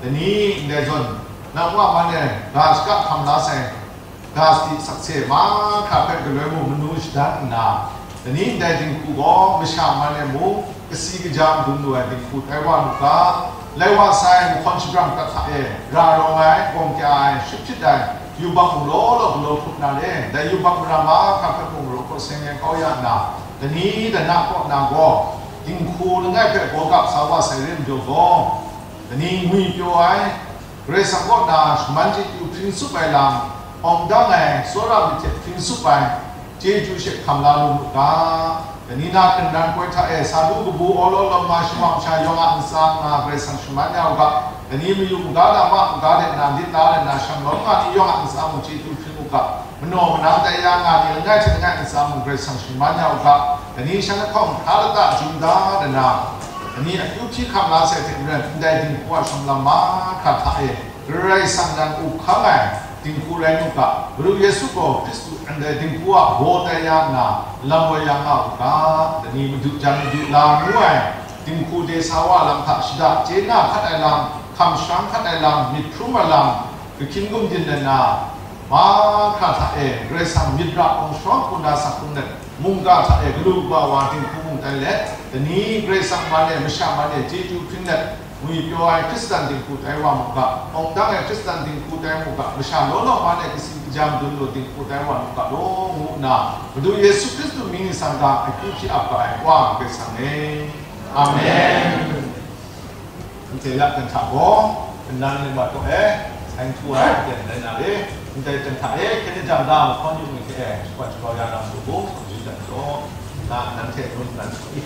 dai ni ndai zawn, nang wa man e ga shaka hkam la sai, ga sadi sakse mahkra hpe galoi mung manu shadan nna, dai ni ndai dinghku gaw masha man e mung kasi kaja madun lu ai dinghku tai wa mu ga, Lai wa sai mahkawn shabrang prat hta e, ra rawng ai, gawng kya ai, shut hpyit ai, yubak mung law law galaw hkrup na le, dai yubak mara mahkra hpe mung raw hkaw seng ai kau ya nna, dani dana kaw na gaw, dinghku langai hpe baw gap sa wa sai re majaw gaw, dani ngwi pyaw ai, Karai Kasang kaw na shaman chyeju hpring tsup ai lam, awng dang ai tsawra myit hte hpring tsup ai, chyeju she hkam la lu mu ga. Dani na hkren ran poi hta e, sa du kabu awlaw lawm nga shawang sha yawng a ntsa nga Karai Kasang shaman ya u ga. Dani mayu maga na ma maga de na lit la de na shang lawm nga ni yawng a ntsa mung chyeju hpring u ga. Manaw manang tai ya nga ni langai hte langai ntsa mung Karai Kasang shaman ya u ga. Dani shan lahkawng hkra lata jum da de na, dani akyu hpyi hkam la sai hte maren, ndai dinghku a shawng lam mahkra hta e, Karai Kasang nan up hkang ai dinghku rai mu ga, Madu Yesu gaw Hkristu ndai dinghku a baw tai ya nna, lam woi ya nga u ga, dani madu jan madu la ngu ai dinghku de sa wa lam hta shada chye na hkat ai lam, hkam sharang hkat ai lam, myit hkrum ai lam, ahkying gumdin ai na, mahkra hta e, Karai Kasang myit ra awng sharawng hku na sak hkrum let, mungga hta e, galu kaba wa dinghku mung tai let, dani Karai Kasang man e, masha man e, chyeju hpring let, ngwi pyaw ai Hkristan dinghku tai wa mu ga, awng dang ai Hkristan dinghku tai mu ga, masha law law man e, kasi kaja madun lu dinghku tai wa mu ga law, ngu nna, Madu Yesu Hkristu mying nsang ga, akyu hpyi ap ga ai Wa Karai Kasang e. Amen. Ndai hta gaw, nnan ning wa taw e, htaing htu ai, yen rai na re. Ndai hta e, hkyen jam da, mahkawn yu ni hte e, shakawt shakau ya na matu mung, hkawm yu dat law, na nanhte ngun nan i.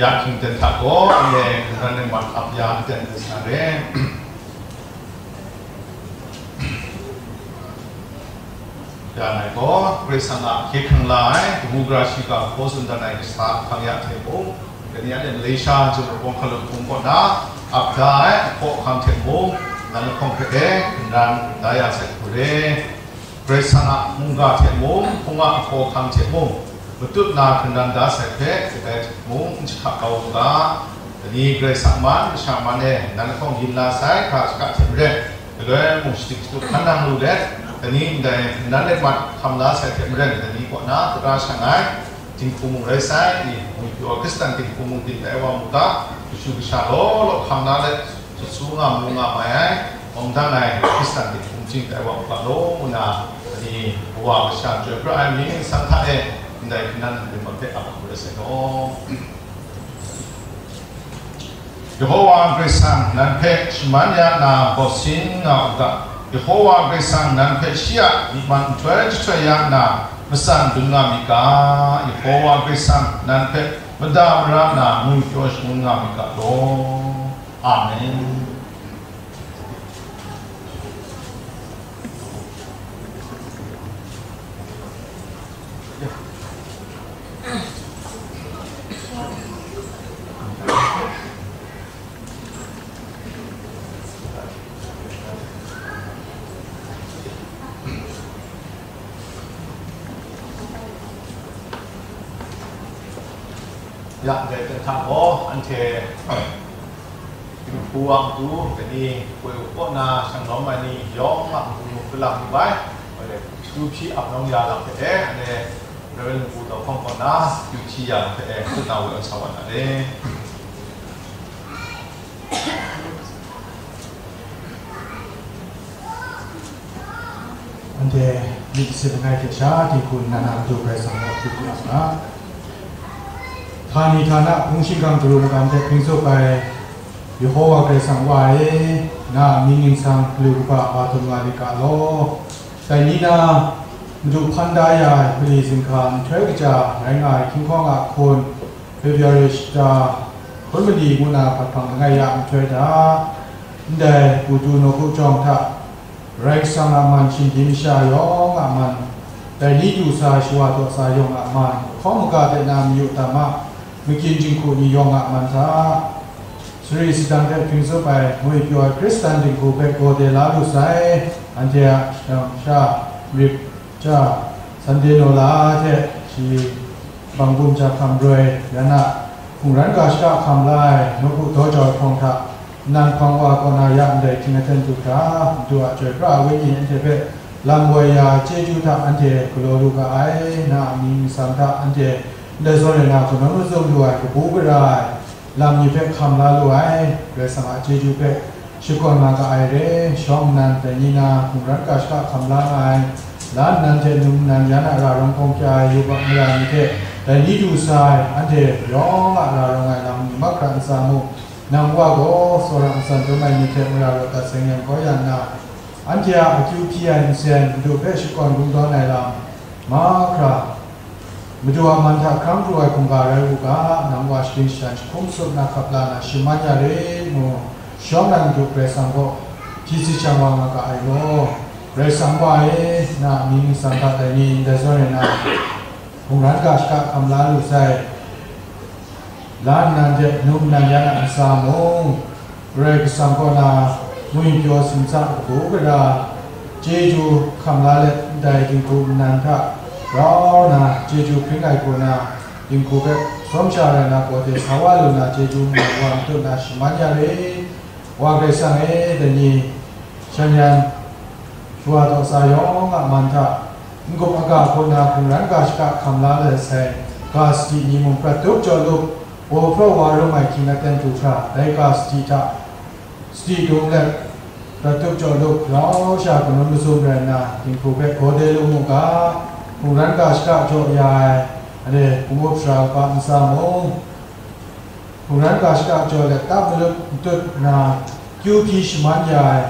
Ya hkying ten hta gaw, anhte hkungran mat ap ya nten rai sa re. Ya ngai gaw, Karai Kasang a hkye hkrang la ai, kabu gara shiga hkaw tsun dan ai kasa hkang ya hte mung, dai ni anhte Malaysia Jinghpaw Hkalup Hpung kaw na ap da ai ahkaw ahkang hte mung, nan lahkawng hpe e hkungran da ya sai hku re. Karai Kasang a mungga hte mung, hpung a ahkaw ahkang hte mung, matut na hkungran da sai hpe, kadai hte mung n jahka kau u ga. Dai ni Karai Kasang man, masha man e, nan lahkawng yin la sai, ga shaka hte maren, galoi mung shading shatup hkan nang lu let, dai ni ndai hkungran mat hkam la sai hte maren, dai ni kaw na tara shang ai, dinghku mung rai sai, i, ngwi pyaw Hkristan dinghku mung ting tai wa mu ga, kashu kasha law law hkam la let, Jesu nga mu nga mai ai, awng dang ai Hkristan ting hpung ting tai wa u ga law nna, ni kawa kasha chyoi pra ai mying nsang hta e, ndai hkungran mat hpe ap hku rai sai law. Yehowa Karai Kasang nan hpe shaman ya na bawsin nga u ga, Yehowa Karai Kasang nan hpe shi a myi man nhtoi jahtoi ya nna matsan dun nga myit ga, Yehowa Karai Kasang nan hpe mada mara na ngwi pyaw shangun nga myit ga law. Amen. Ya, dai hta gaw, anhte dinghku a matu, dai ni, koi u kaw na shang lawm ai ni yawng a matu, kalang ni bai, kyu hpyi ap nawng ya lam hpe e, anhte Reverend Pu Dau Hkawng kaw na, kyu hpyi ya lam hpe e, tsun na woi awn sa wa na re. Anhte myit masin langai hte sha dinghku nnan a matu Karai Kasang gaw hpyi hpyi ap nga. Htani htana hpung shingkang daru magam hte hpring tsup ai Yehowa Karai Kasang Wa e, na a mying ningsang galu kaba ba dum nga myit ga law. Dai ni na, Madu hpan da ya ai hpali zinhka nhtoi kaja rai nga ai hkying hkawng a hkun, February shata hkun mali ngu na hpat hpang langai ya nhtoi hta, ndai Putu nawku jawng hta, Karai Kasang a man shinggyim masha yawng a man, dai ni du sa ai shawa taw sa yawng a man, hkawng maga de na mayu tam a, makyin jinghku ni yawng a man hta, sari sadang hte hpring tsup ai ngwi pyaw ai Hkristan dinghku hpe gaw de la lu sai, anhte a shadang sha, rip ja, Sunday naw la hte shi bang bum ja hkam roi, yan a hkungran ga shaka hkam la ai nawku daw jau ai hpawng hta, nnan hpang wa kaw na ya ndai hkying aten du hkra, Madu a chyoi pra ai Wenyi anhte hpe lam woi ya ai chyeju hta anhte galaw lu ga ai, na a mying ningsang hta anhte ndai zawn e na hkungran mazum lu ai kabu gara ai, lam ni hpe hkam la lu ai, Karai Kasang a chyeju hpe shakawn nga ga ai re. Shawng nnan dai ni na hkungran ga shaka hkam la nga ai, la nnan hte num nnan yan a ra rawng hkawng kya ai yubak mara ni hte dai ni du sa ai, anhte yawng a ra rawng ai lam ni mahkra ntsa mung, nang Wa gaw tsawra ntsan dum ai ni hte mara raw dat seng yang kau ya nna, anhte a akyu hpyi ai nsen Madu hpe shakawn kungdawn ai lam mahkra, Madu a man hta hkrang pru ai hkungga rai u ga, nang Wa shagrin shadan jahkum tsup na hkap la na shaman ya rit mu. Shawng nnan Madu Karai Kasang gaw hpyi tsit shang wa nga ga ai law. Karai Kasang Wa e, na a mying ningsang hta dai ni ndai zawn e na, hkungran ga shaka hkam la lu sai. La nnan hte num nnan yan a ntsa mung, Karai Kasang kaw na ngwipyaw simtsa kabu gara, chyeju hkam la let ndai dinghku nnan hta rau na, chyeju hpring ai hku na, dinghku hpe tsawm sha rai na, gaw de sa wa lu na, chyeju ngai wa matut na shaman ya re. Wa Karai Kasang e, dai ni, shan yan, shawa taw sa yawng a man hta, n-gup aga hku na hkungran ga shaka hkam la let sai, ga sadi ni mung prat tup jaw lup, paw hpraw wa rum ai hkying aten du hkra, dai ga sadi hta, sadi dung let, prat tup jaw lup, rau sha hkungran mazum rai nna, dinghku hpe gaw de lu mu ga, hkungran ga shaka jaw ya ai, ale, hpung up sara kaba ntsa mung, hkungran ga shaka jaw let tap malut matut nna, kyu hpyi shaman ya ai,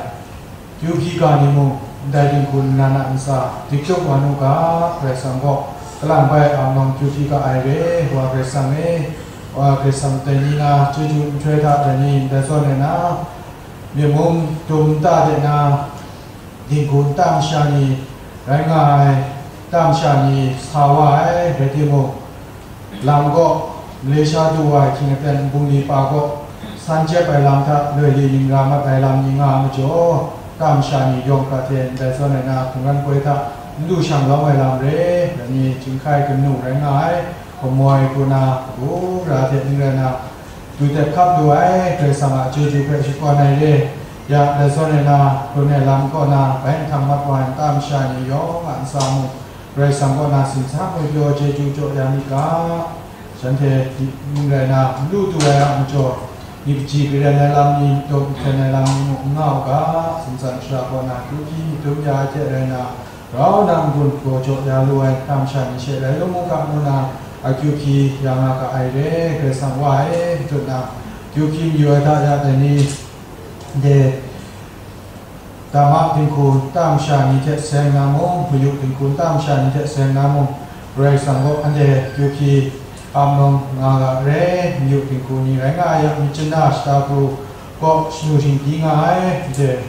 kyu hpyi ga ni mung, ndai dinghku nnan a ntsa dik tup wa nu ga, Karai Kasang gaw kalang bai a nang kyu hpyi ga ai re, Wa Karai Kasang e. Wa Karai Kasang tai ni na chyeju nhtoi hta dai ni ndai zawn ai na, myen mung dum nta de na, dinghku nta masha ni rai nga ai, nta masha ni sa wa ai, rai timung, lam kaw, Malaysia du wa ai hkying aten bungli pa kaw, san jep ai lam hta loi li ning ra mat ai lam ni nga ai majaw, nta masha ni yawng hkra hte ndai zawn ai na hkungran poi hta n lu shang lawm ai lam re, dai ni chyinghkai kanu rai nga ai, gammoi hku na kabu gara hte ning rai na, du dep hkap lu ai Karai Kasang a chyeju hpe shakawn ai re. Ya, dai zawn ai na, hkun ai lam kaw na, bai nhtang mat wa ai nta masha ni yawng a ntsa mung, Karai Kasang kaw na sin sa ngwi pyaw chyeju jaw ya mi ga, shanhte ning rai na, n lu du ai a majaw, myit kaji karen ai lam ni, daw hten ai lam ni mung n nga u ga, sumsang shara kaw na, kyu hpyi myit dum ya ai hte rai na, grau na n-gun gaw jaw ya lu ai nta masha ni she rai lu mu ga ngu na, akyu hpyi ya nga ga ai re, Karai Kasang wa e, n tut na, kyu hpyi mayu ai hta ya dai ni, de, dama dinghku nta masha ni hte seng na mung, mayu dinghku nta masha ni hte seng na mung, Karai Kasang gaw anhte kyu hpyi ap nawng nga ga re, mayu dinghku ni rai nga ai yang, myit chyanna shata pru kaw shanu shingpyi nga ai, anhte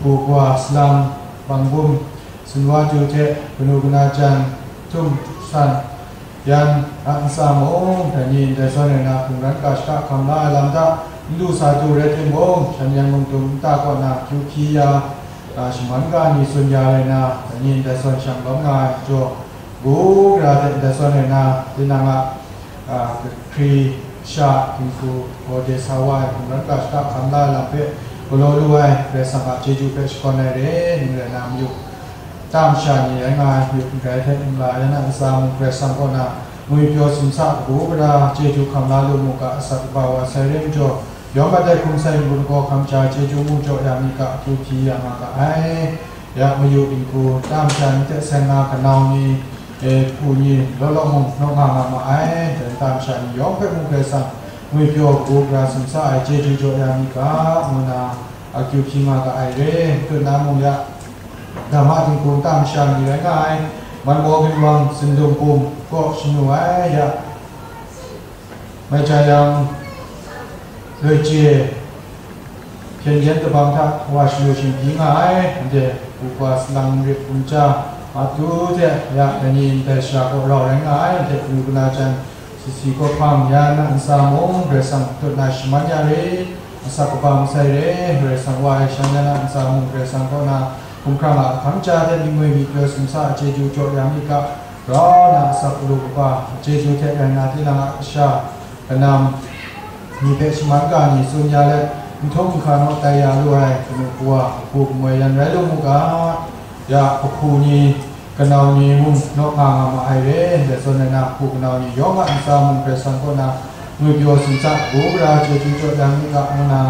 hpu kawa, salang, bangbum, sunwa du hte kanu kana jan, htum san, yan a ntsa mung, dai ni ndai zawn ai na hkungran ga shaka hkam la ai lam hta, n lu sa du rai timung, shan yan mung dum nta kaw na kyu hpyi ya, a, shaman ga ni tsun ya ai na, dai ni ndai zawn shang lawm nga ai majaw, bu gara hte ndai zawn ai na, tinang a, a, hkri sha dinghku gaw de sa wa ai hkungran ga shaka hkam la ai lam hpe galaw lu ai Karai Kasang a chyeju hpe shakawn ai re, ning rai na mayu nta masha ni rai nga ai, mayu n rai hte n la yan a ntsa mung Karai Kasang kaw na ngwi pyaw simsa kabu gara chyeju hkam la lu mu ga, asak kaba wa sai re majaw, yawng mat ai hkum sai n-gun gaw hkam ja chyeju mu jaw ya mi ga, akyu hpyi ya nga ga ai. Ya mayu dinghku nta masha ni hte seng na kanau ni, e, hpu ni, law law mung naw nga nga ma ai, dai nta masha ni yawng hpe mung Karai Kasang ngwi pyaw kabu gara simsa ai chyeju jaw ya mi ga, ngu na akyu hpyi nga ga ai re, n tut na mung ya, dama dinghku nta masha ni rai nga ai, man maw ginwang zindung bum kaw shanu ai ya, mai jang yang, loi chye, hpyen yen kabang hta wa shanu shingpyi nga ai, anhte hpu kawa, salang, nrit, gumja, matu hte ya, dai ni ndai shara kaw rau rai nga ai, anhte kanu kana jan, sisi kawhpang, ya na ntsa mung Karai Kasang tut na shaman ya re, asak kaba masai re, Karai Kasang wa ai shan ya na ntsa mung Karai Kasang kaw na hkumhkrang a hkam ja hte myit ngoi myit pyaw simsa a chyeju jaw ya mi ga, grau na asak galu kaba chyeju hte rai na, tinang a kasha kanam ni hpe shaman ga ni tsun ya let, n htum n hka naw tai ya lu ai kanu kawa, hpu kamoi yan rai lu mu ga, ya, kahpu ni, kanau ni mung naw nga nga ma ai re, ndai zawn ai na, hpu kanau ni yawng a ntsa mung Karai Kasang kaw na ngwi pyaw simsa kabu gara chyeju jaw ya mi ga, ngu na,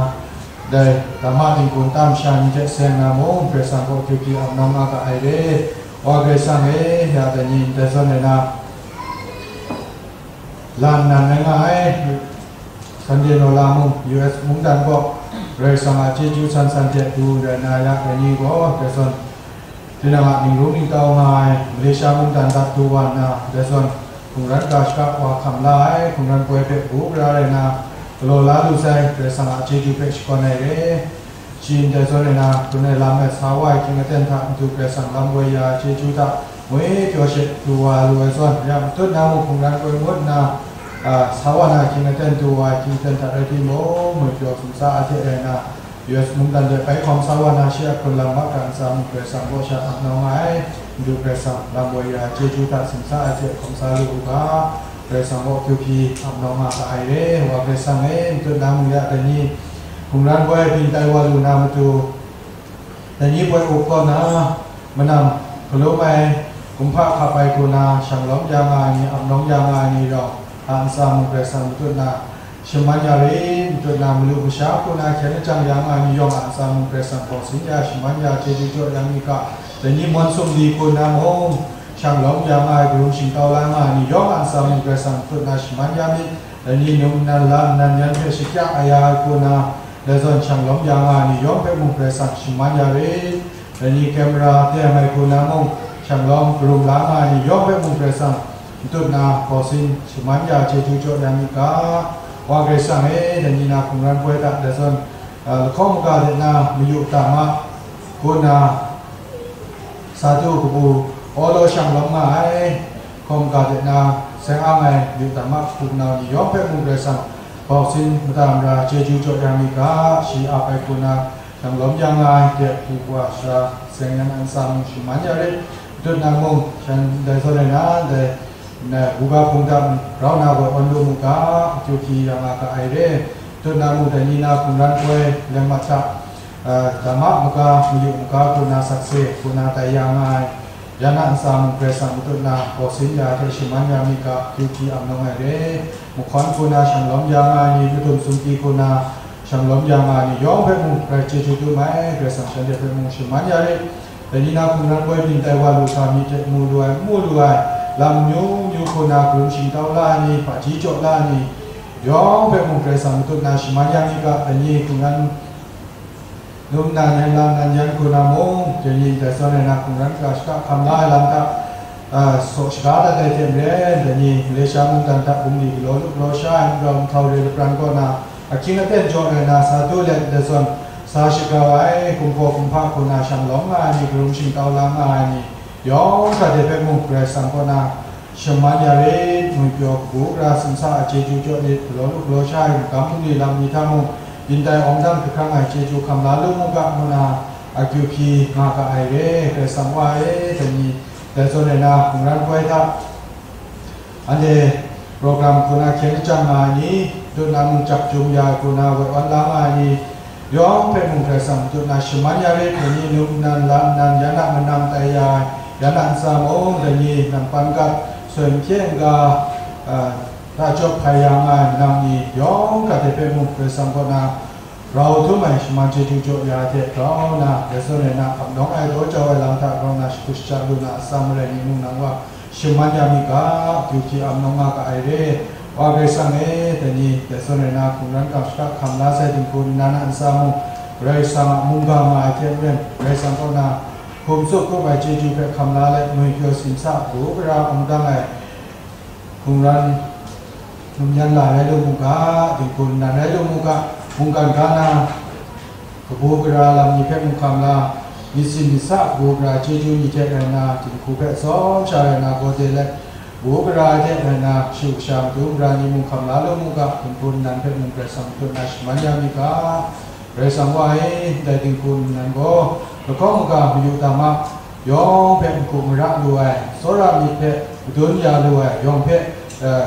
dai dama dinghku nta masha ni hte seng na mung Karai Kasang kaw kyu hpyi ap nawng nga ga ai re. Wa Karai Kasang e, ya dai ni ndai zawn ai na, lan nan rai nga ai, Sunday Nola mung, U S mungdan kaw Karai Kasang a chyeju san san hte du rai na ya ai ni gaw, dai zawn tinang a ningrung ningtau nga ai Malaysia mungdan dat du wa nna, dai zawn hkungran ga shaka wa hkam la ai hkungran poi hpe bu gara rai na, galaw la lu sai, Karai Kasang a chyeju hpe shakawn ai re. Shi ndai zawn ai na, hkun ai lam ai sa wa ai hkying aten hta matu Karai Kasang lam woi ya ai chyeju hta, moi pyaw she du wa lu ai zawn, ya matut na mung hkungran koi ngut nna, a, sa wa na hkying aten du wa ai hkying aten hta rai timung, moi pyaw sumsa a hte rai na, U S mungdan de bai hkawm sa wa na, shi a hkun lam mahkra ntsa mung Karai Kasang kaw sha ap nau nga ai, matu Karai Kasang lam woi ya ai chyeju hta sumsa a hte hkawm sa lu u ga, Karai Kasang kaw kyu hpyi ap nau nga ga ai re, wa Karai Kasang e, matut na mung ya dai ni, hkungran koi byin tai wa lu na matu, dai ni poi up kaw na, manam hkalum ai, kumhpa hkap ai hku na, shang lawm ya nga ai ni, ap nawng ya nga ai ni rau, a ntsa mung Karai Kasang matut na, shaman ya re, matut na, malu masha hku na, hkyen lajang ya nga ai ni yawng a ntsa mung Karai Kasang hpawng sin ya, shaman ya, chyeju jaw ya mi ga, dai ni mawn sumli hku na mung, shang lawm ya nga ai, karum shingtau la nga ai ni yawng a ntsa mung Karai Kasang matut na, shaman ya mi, dai ni num nnan la nnan yan hpe shakya aya ai hku na, dai zawn shang lawm ya nga ai ni yawng hpe mung Karai Kasang shaman ya re, dai ni camera teng ai hku na mung, shang lawm karum la nga ai ni yawng hpe mung Karai Kasang matut na, bawsin shaman ya chyeju jaw ya mi ga, Wa Karai Kasang e, dai ni na hkungran poi hta dai zawn, a, lahkawng maga de na mayu ta ma, ko na, sa du kabu, awlaw shang lawm nga ai, lahkawng maga de na, seng ang ai, mayu ta ma, hku nau ni yawng hpe mung Karai Kasang, bawsin mada mara chyeju jaw ya mi ga, shi ap ai hku na, shang lawm ya nga ai, de hku wa sha, seng yan an sa mung shaman ya rit, matut na mung, shan dai zawn ai na, dai, na, buga hpung dang rau na gaw awn lu mu ga, akyu hpyi ya nga ga ai re. Tut na mu dai ni na hkungran poi leng mat hta, a, dama maga, mayu maga hku na sakse, hku na tai ya nga ai. Ya na ntsa mung Karai Kasang matut na, bawsin ya hte shaman ya mi ga, akyu hpyi am nawng ai re. Mahkawn hku na shang lawm ya nga ai ni, madum sumki hku na shang lawm ya nga ai ni, yawng hpe mung, Karai chyeju dum ai, Karai Kasang shanhte hpe mung shaman ya rit. Dai ni na hkungran poi byin tai wa lu hkra mi hte mu lu ai, mu lu ai, lam myu myu hku na karum shingtau la ai ni, hpaji jaw la ai ni, yawng hpe mung Karai Kasang matut na shaman ya mi ga, dai ni hkungran num nan yan lam nan yan hku na mung, dai ni dai zawn ai na hkungran ga shaka hkam la ai lam hta, a, saw shaga dat ai hte maren, dai ni Malaysia mungdan hta bungli galaw lu galaw sha ai, nrau nhtau re lapran kaw na, ahkying aten jaw ai na sa du let dai zawn, sa shagrau ai, kumhpaw kumhpa hku na shang lawm nga ai ni, karum shingtau la nga ai ni, yawng hta de hpe mung Karai Kasang kaw na shaman ya rit, ngwi pyaw kabu gara simsa a chyeju jaw rit, galaw lu galaw sha ai magam bungli lam ni hta mung, byin tai awng dang hkrang ai chyeju hkam la lu mu ga, ngu na akyu hpyi nga ga ai re. Karai Kasang Wa e, dai ni, dai zawn ai na hkungran poi hta, anhte program hku na hkyen lachyang nga ai ni, dut na mung chap chyum ya ai hku na woi awn la nga ai ni, yawng hpe mung Karai Kasang dut na shaman ya rit, dai ni num nnan lam nnan ya na manang tai ya ai, ya na ntsa mung, dai ni nang pan gat, soi n hkye n ga, a, da jawp hkai ya nga ai manang ni, yawng hta de hpe mung Karai Kasang kaw na, rau htum ai shaman chyeju jaw ya ai hte grau nna, dai zawn ai na ap nawng ai daw jau ai lam hta grau nna shakut shaja lu na atsam marai ni mung nang wa shaman ya mi ga, akyu hpyi am nawng nga ga ai re. Wa Karai Kasang e, dai ni, dai zawn ai na hkungran kam shaka hkam la sai dinghku nnan a ntsa mung, Karai Kasang a mungga nga ai hte maren, Karai Kasang kaw na hkum tsup hkum ai chyeju hpe hkam la let, ngwi pyaw simsa, bu gara awng dang ai, hkungran num yan la rai lu mu ga, dinghku nnan rai lu mu ga, mungkan ga na, kabu gara lam ni hpe mung hkam la, myit sin myit sa kabu gara chyeju ni hte rai nna, dinghku hpe tsawm sha rai nna, gawde let, kabu gara ai hte rai nna, kashu kasha matu mara ni mung hkam la lu mu ga, dinghku nnan hpe mung Karai Kasang matut na shaman ya mi ga, Karai Kasang Wa e, ndai dinghku nnan gaw, lahkawng maga mayu dama, yawng hpe n-gu mara lu ai, tsawra myit hpe madun ya lu ai, yawng hpe, eh,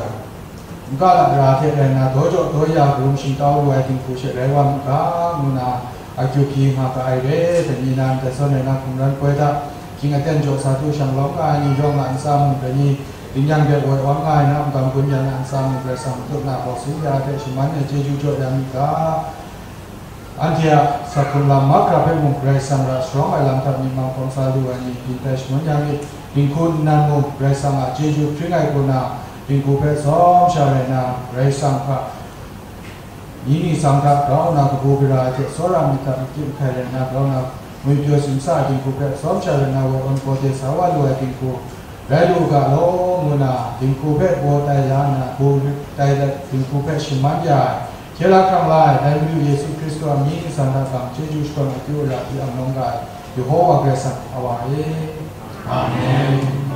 n-ga lara hte rai nna, daw jaw daw ya, karum shingtau lu ai dinghku she rai wa mu ga, ngu na akyu hpyi nga ga ai re. Dai ni nan, dai zawn ai na hkungran poi hta, ahkying aten jaw sa du shang lawm nga ai ni yawng a ntsa mung, dai ni, dingnyang de woi awn nga ai na, magam gun yan a ntsa mung, Karai Kasang matut na bawsin ya hte shaman ai chyeju jaw ya mi ga, anhte a sa hkrung lam mahkra hpe mung Karai Kasang ra sharawng ai lam hta myi mang hkawm sa lu ai ni, byin tai shangun ya myit, dinghku nnan mung Karai Kasang a chyeju hpring ai hku na, dinghku hpe tsawm sha rai nna, Karai Kasang hta, ni ningsang hta grau nna kabu gara ai hte tsawra myit hta makyit mahkai rai nna grau nna, ngwi pyaw simsa ai dinghku hpe tsawm sha rai nna, woi awn gawde sa wa lu ai dinghku, rai lu ga law, ngu na, dinghku hpe baw tai la nna, baw tai let, dinghku hpe shaman ya ai, hkye la hkrang la ai, dai Madu Yesu Hkristu a mying ningsang hta gang chyeju shakawn akyu ara hpyi am nawng ga ai, Yehowa Karai Kasang a Wa e. Amen.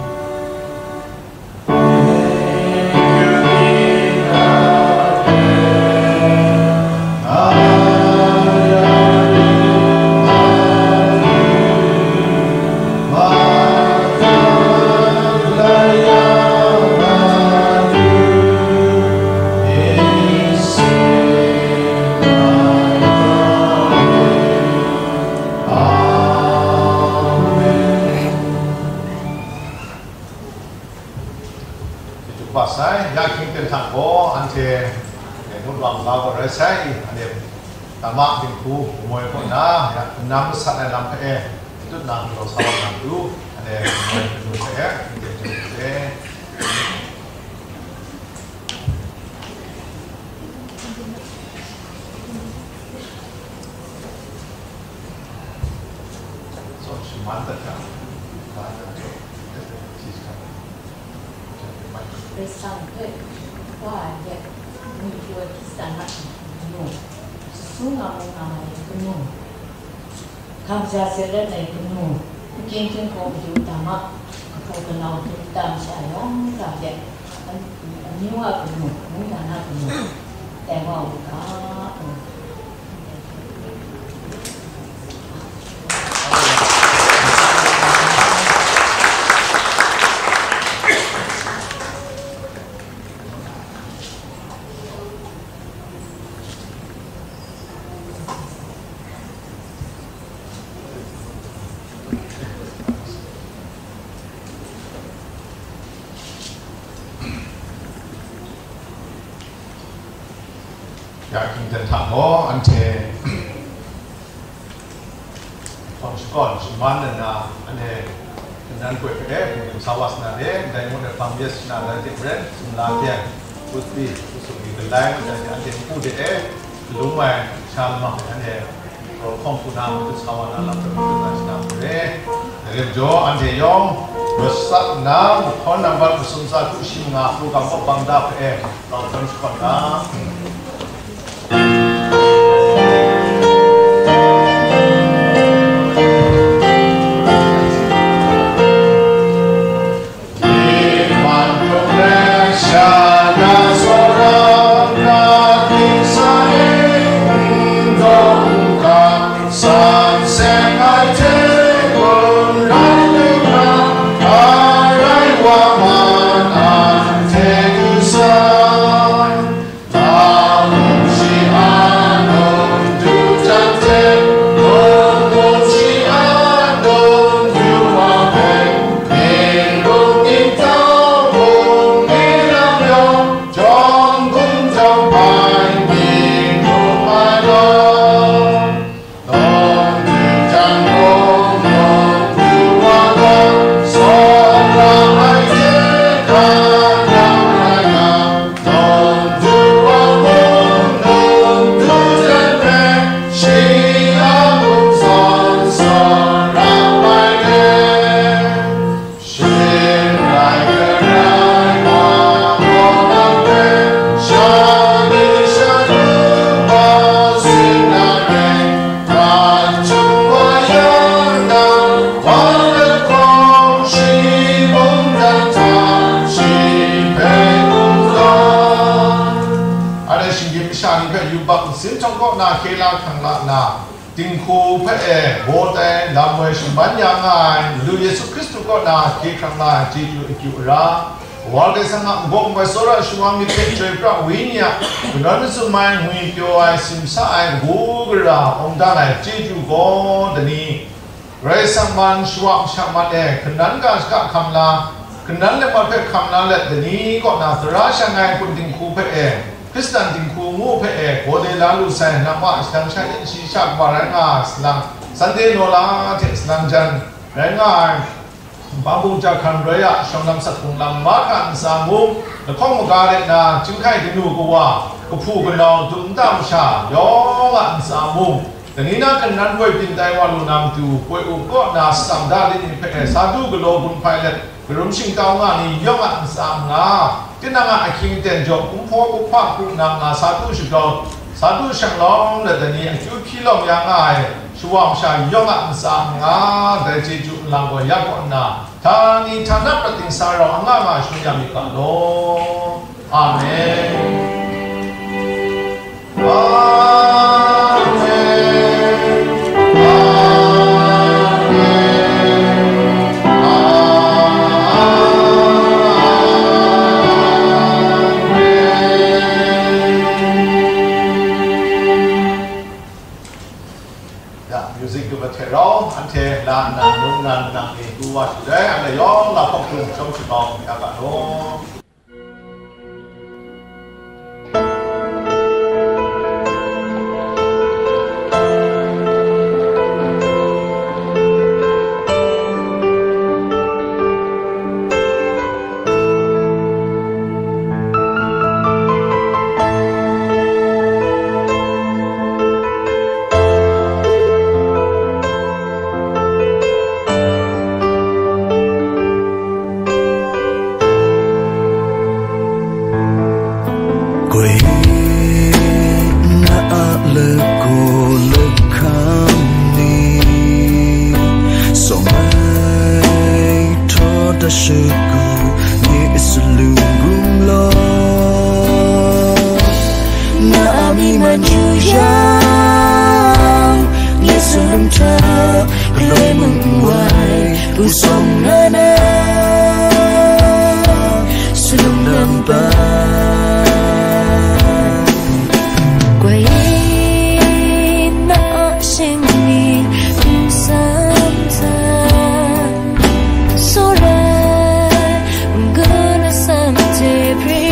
Chyeju kaba sai, ya hkying ten hta gaw anhte, eh, ngut wa ga gaw rai sai, anhte dama dinghku, gumoi kaw na, ya, nang masat ai lam hpe, tut na galaw sa wa na matu, anhte gumoi matu hpe, anhte chyeju hpe. So, shaman dat yang, ba na jo, si sa. Karai Kasang hpe wa ai hte, ngwipyaw ai Hkristan a kanu, sasung nga mu nga ai kanu, hkamja seret ai kanu, nking htinghkung madu tam a, kahpu kanau hkrit tam sha yawng hta hte, an-, amyu a kanu, mungdan a kanu, tai wa u ga, Ya, hkying ten hta gaw, anhte hpawng shakawn shaman nna, anhte hkungnan poi hpe, hpung hpung sa wa sa na re, ndai mung e hpang yes shana, dai hte maren, sumla hte, kutpi, kusum ni galai, dai hte anhte npu de e, lung ai, sha lamang e, anhte, raw hkawng hku na, matu sa wa na lam hpe, matu na shana hku re. Dai re majaw, anhte yawng, rawt sat nna, mahkawn nambat masum sa hku shi manga, hku gam kaw bang da hpe, rau hkawm shakawn ga. Anhte shinggyim masha ni hpe yubak nsin htawng kaw na hkye la hkrang la nna, dinghku hpe e baw tai lam woi shaman ya nga ai Madu Yesu Hkristu kaw na hkye hkrang nga ai chyeju akyu ara, Kawa Karai Kasang a nbawk nbawai tsawra ai shawa myit hte Chyoi Pra Wenyi a kanawn mazum ai, ngwipyaw ai, simsa ai, kabu gara awng dang ai chyeju gaw dai ni, Karai Kasang man, shawa masha man e, kanan ga shaka hkam la, kanan lamawt hpe hkam la let, dai ni kaw na tara sha ngai hpun dinghku hpe e, Hkristan dinghku ngu hpe e, gaw de la lu sai, nang a shadang sha yin shi sha kaba rai nga ai salang, Sunday naw la hte salang jan rai nga ai, Bang bung ja hkan roi a, shawng lam sat hpung lam, mahkra ntsa mung, lahkawng maga ret na, chyinghkai kanu kawa, kahpu kanau, dum nta masha, yawng a ntsa mung, dai ni na kanan poi byin tai wa lu na matu, poi up kaw na, shadang da lit ni hpe, sa du galaw gun hpai let, karum shingkau nga ni yawng a ntsa nga, tinang a ahkying aten jaw, kumhpaw kumhpa hku nang nga, sa du shagau, sa du shanglawng let ai ni, akyu hpyi lawm ya nga ai, shawa masha yawng a ntsa nga, dai chyeju nlang gaw ya kaw nna, htani htana prat dingsa rau anga nga shangun ya myit ga law. Amen. Amen. Amen. Amen. Ya, music du mat hte rau, anhte la nnan, num nnan, nang ni du wa shu dai, anhte yawng la hpawk hkrung chyawm shagau ya ga law. Shagu ni salung gumlaw, na a mi man yu yang, ni salung hta galoi mung wai, pu sawng na na, salung nampa. Kwai na a shing ni, nsam sa. Sorai, guna sam te pri.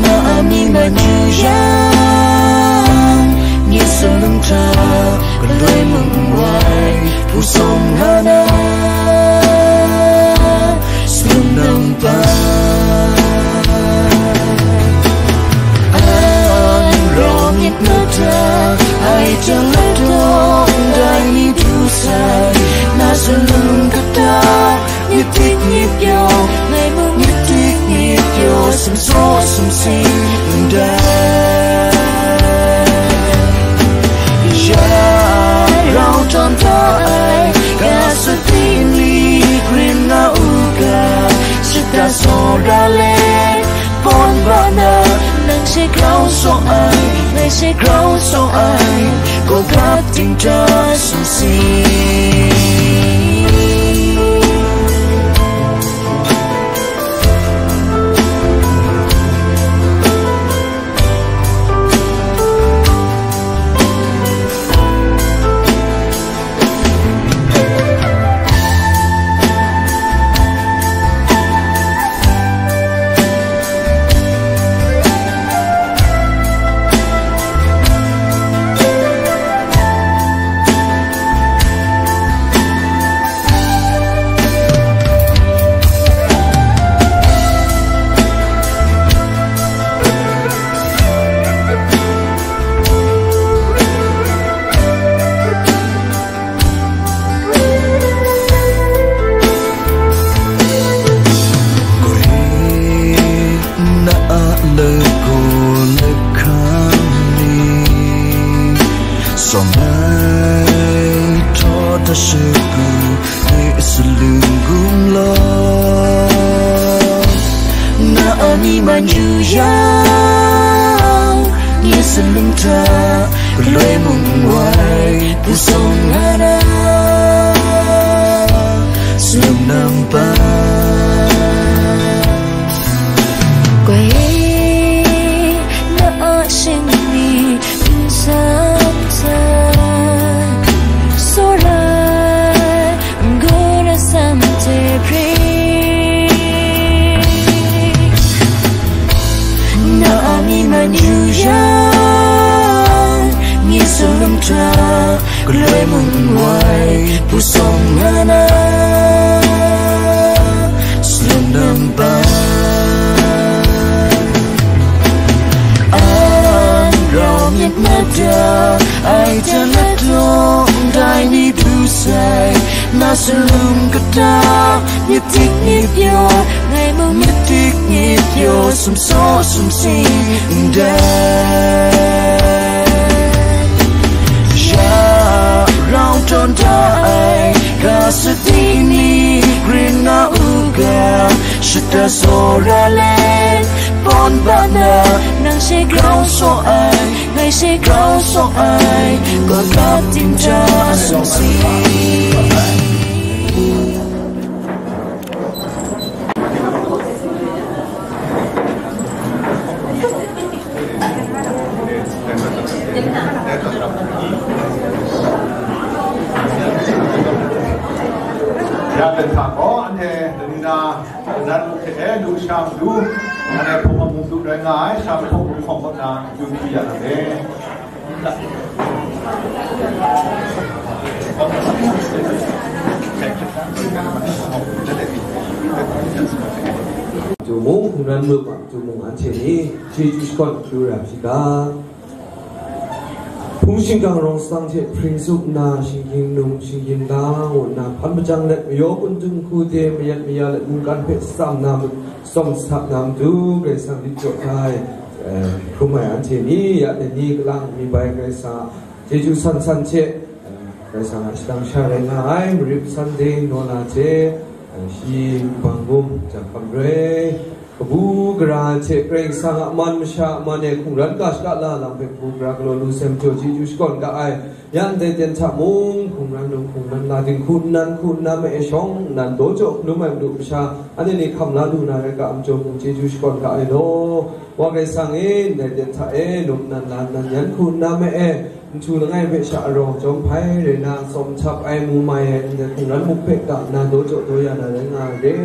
Na a mi man yu yang, ni salung hta, galoi mung wai, pu sawng na na, salung nampa. An rawng myit na ta, ai hta la dawng dai ni du sai, na salung kata, myit dik myit pyaw, ngai mung myit dik myit pyaw, sumsaw sumsing ndai. Ya rau tawn da ai, ga sadi ni grin nga u ga, shada sora le, pawn ba na, nang she grau sawng ai, ngai she grau sawng ai, ko grap ting ta sung si. Na a lako lakhang ni, sawm ai htaw ta shagu ni salung gumlaw. Na a mi man yu yang, ni salung hta, galoi mung wai, pu sawng na na, salung nampa. Kwai na a shing ni, nsam sa, sorai, guna sam te pri. Na a mi man yu yang, ni salung hta, galoi mung wai, pu sawng na na, salung nampa. An rau myit na ta, ai hta la dawng dai ni du sai, na salung kata, myit dik myit pyaw, ngai mung myit dik myit pyaw, sumsaw sumsing ndai. Ya rau tawn da ai, ga sadi ni grin nga u ga, shada sora le, pawn ba na, nang she grau sawng ai, ngai she grau sawng ai, ko grap ting ta sung si. Ya, dan hta gaw, anhte lani na, dan hte e, lu sha matu, anhte hpawng hpawng mung du rai nga ai, sha hpawng mung hpawng kaw na, du hpyi ya na le. Mung, hkungran mung, mung anhte ni, chyeju shakawn du ra ai hpyi ga. Hpung shingkang rawng sutang hte hpring tsup nna, shinggyim num, shinggyim na ngu nna, hpan majang let, mayaw kun htung hku de, mayat maya let, mungkan hpe tsam na matu, tsawm sat na matu, Karai Kasang lit jaw hkra ai, eh, hkrum ai anhte ni, ya, dai ni kalang mi bai Karai Kasang a chyeju san san hte, eh, Karai Kasang a shadang sha rai nga ai, Marip Sunday naw na hte, eh, shi Bang Gum, Jahkam Roi, kabu gara hte Karai Kasang a man masha a man e hkungran ga shaka la lam hpe kabu gara galaw lu sem jaw chyeju shakawn ga ai, ya ndai ten hta mung, hkungran num hkungran la dinghku nnan hku nna ma e shawng nnan daw jaw hkalum ai madu masha, anhte ni hkam la lu na rai ga, a majaw mung chyeju shakawn ga ai law. Wa Karai Kasang e, ndai ten hta e, num nnan la nnan yan hku nna ma e, nhtu langai hpe sha arawng jawm hpai rai na, tsawm htap ai mu mai ai, ndai hkungran muk hpe ga nna daw jaw daw ya na rai nga ai re.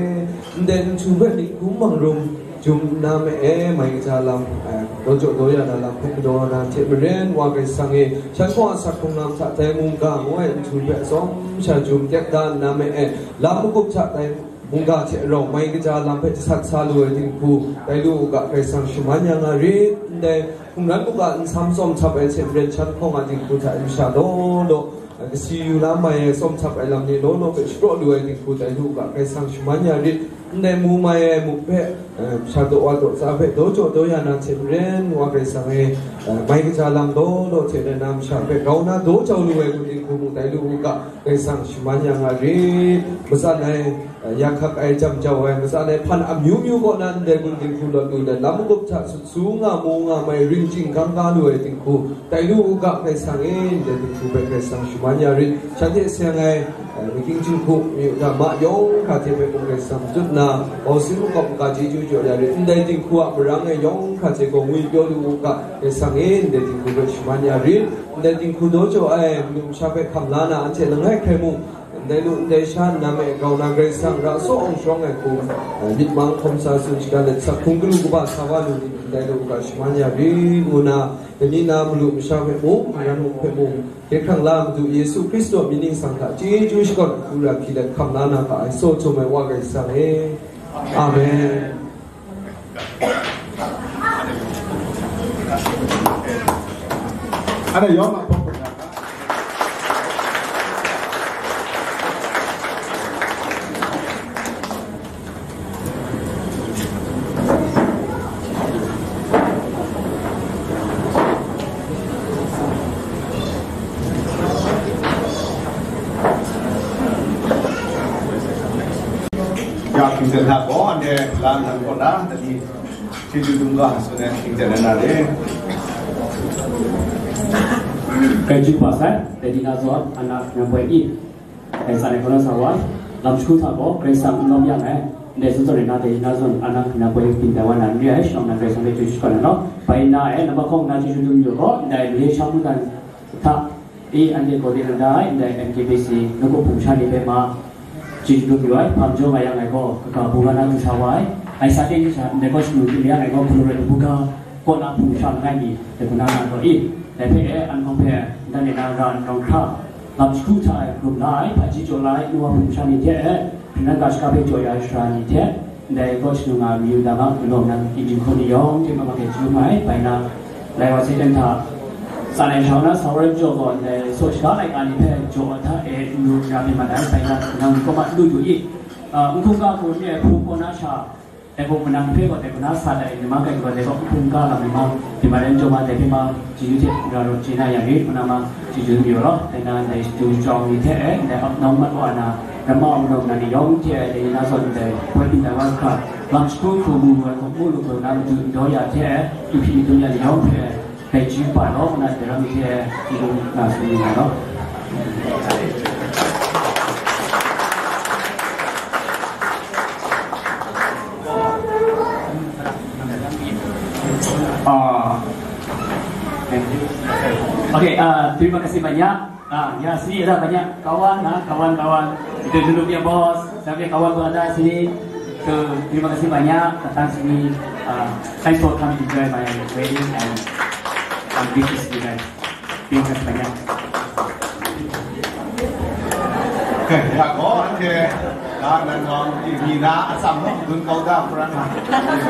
Ndai nhtu hpe ning hkum mang rum jum nna ma e, mai kaja lam, eh, daw jaw daw ya na lam hpe galaw na hte maren, Wa Karai Kasang e, shan hkawng a sak hkrung lam hta dai mungga ngu ai nhtu hpe atsawm sha jum tek da nna ma e, lam magup hta dai mungga hte rau mai kaja lam hpe jasat sa lu ai dinghku, tai lu u ga, Karai Kasang shaman ya nga rit. Ndai hkungran muk a nsam tsawm htap ai hte maren shan hkawng a dinghku hta e masha law law, kasi yu la mai ai tsawm htap ai lam ni law law hpe shapraw lu ai dinghku, tai lu u ga, Karai Kasang shaman ya rit. Ndai mu mai ai muk hpe, eh, masha daw wa daw tsa hpe daw jaw daw ya na hte maren, Wa Karai Kasang e, eh, mai kaja lam law law hte rai na masha hpe grau na daw jau lu ai gun dinghku mung, tai lu u ga, Karai Kasang shaman ya nga rit. Matsan ai, eh, ya hkak ai, jam jau ai, matsan ai hpan amyu myu kaw na ndai gun dinghku lawt lu let, lam magup hta sut su nga mu nga mai, ring chying gang ga lu ai dinghku, tai lu u ga, Karai Kasang e, ndai dinghku hpe Karai Kasang shaman ya rit. Shanhte seng ai, eh, makying jinghku, myu dama yawng hkra hte hpe mung Karai Kasang tut nna, bau sin makawp maga chyeju jaw ya rit. Ndai dinghku a marang e yawng hkra hte gaw ngwi pyaw lu u ga, Karai Kasang e, ndai dinghku hpe shaman ya rit. Ndai dinghku daw jaw ai madu masha hpe hkam la na, anhte langai hkrai mung, ndai lu ndai sha nna ma e grau na Karai Kasang ra saw awng shawng ai hku, eh, myit mang hkawm sa tsun shaga let, sak hkrung galu kaba sa wa lu nit, ndai lu u ga shaman ya rit, ngu na, dai ni na malu masha hpe mung, mara mung hpe mung, hkye hkrang la Madu Yesu Hkristu a mying ningsang hta chyeju shakawn hku ra hpyi let hkam la na ga ai, tsaw htum ai Wa Karai Kasang e. Amen. Ana yawng a hpawk hpawk na. Ya, hkying ten hta gaw, anhte la nnan gaw na, dai ni, chyeju dum ga, tsun ai hkying ten na re. Kaji pa sai, dai ni na zawn, ana nang boi i, Karai Kasang e kaw na sa wa, lam shagu hta gaw Karai Kasang n lawm yang ai, ndai zawn zawn rai na dai na zawn a na hkina poi byin tai wa na n re ai, shawng nnan Karai Kasang hpe chyeju shakawn ai law, bai na e, nambat hkawng na chyeju dum yu gaw, ndai mare sha mungdan hta e, anhte gaw de na da ai, ndai M K B C nawku hpung sha ni hpe ma, chyeju dum yu ai, hpa majaw nga yang ngai gaw, kaga buga na du sa wa ai, ai sa teng ni sha, ndai gaw shanu hte maya ngai gaw, hkunu rai buga kaw na hpung sha langai mi, dai hku na nga gaw i, dai hpe e, an hkawng hpe, ndan e na ra n rawng hkra, Lam shagu hta e hkrum la ai, hpaji jaw la ai, nu wa hpung sha ni hte, hpring nang ga shaga hpe jaw ya ai sara ni hte, ndai kaw shanu nga mayu dama, malawng nang, Yu Hkru ni yawng hte mama hte chyu mai, bai na, lai wa se ten hta, tsan ai shau na, sa wa rai majaw gaw, ndai saw shaga laika ni hpe jaw ai hta e, n lu n ra mi mat ai, bai na, nang kaw ma n lu du i, a, n hkungga hku n re ai hpung kaw na sha, Dai hpung manang hpe gaw, dai hpung na sa dai, nma kai gaw, dai gaw hpung ga lam nma, dai ma rai jaw ma, dai hpe ma, chyeju hte ra rawt chye na yang rit, hpung na ma, chyeju mayu law, dai na, dai chyeju jawng ni hte, dai ap nawng mat wa na, ramma awng nawng na ni yawng hte, dai na zawn dai, poi byin tai wa hkra, lam shagu hku mu ai hku mu lu hku na matu daw ya hte, du hpyi du ya ni yawng hte, Dai chyu pa law, na daram hte, hkying na tsun ni nga law. Ah. Okay, ah, terima kasih banyak. Ah, ya, sini ada banyak kawan, ha, kawan-kawan. Itu dulu punya bos, saya punya kawan pun ada sini. So, terima kasih banyak datang sini. Ah, thanks for coming to join my wedding and, and wish you guys. Terima kasih banyak. Okay, ya, ko, okay. Na, na, na, ni na, asam mo, dun kau da, kurang na.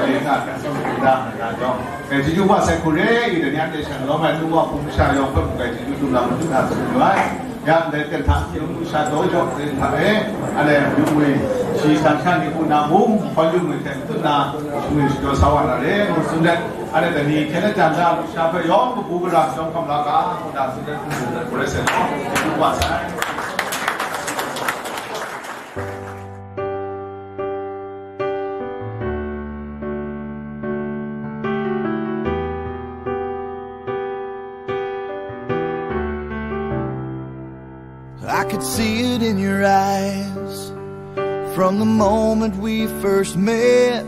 Ni na, asam dun da, na, jong. Kaji ju wa sai kure, i de ni ade shan lo mai nu wa pung sha yong pun kaji ju tu lam tu na su mai. Ya, de ten ta, yung sha do jo, ten ta e, ale, yu mui, shi san sha ni ku na mung, hoi yu mui ten tu na, mui shi do sa wa na re, mu sun de, ale, de ni, kena jan da, sha pe yong, bu bu ra, yong kam la ka, ku na sun de, ku sun de, kure se, ku wa sai. I could see it in your eyes. From the moment we first met,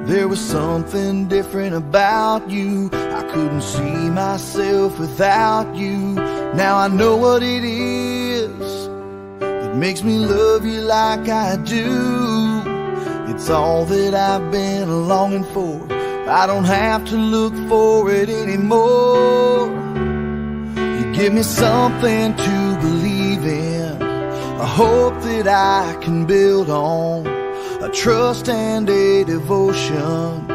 there was something different about you. I couldn't see myself without you. Now I know what it is that makes me love you like I do. It's all that I've been longing for. I don't have to look for it anymore. You give me something to believe in, a hope that I can build on, a trust and a devotion.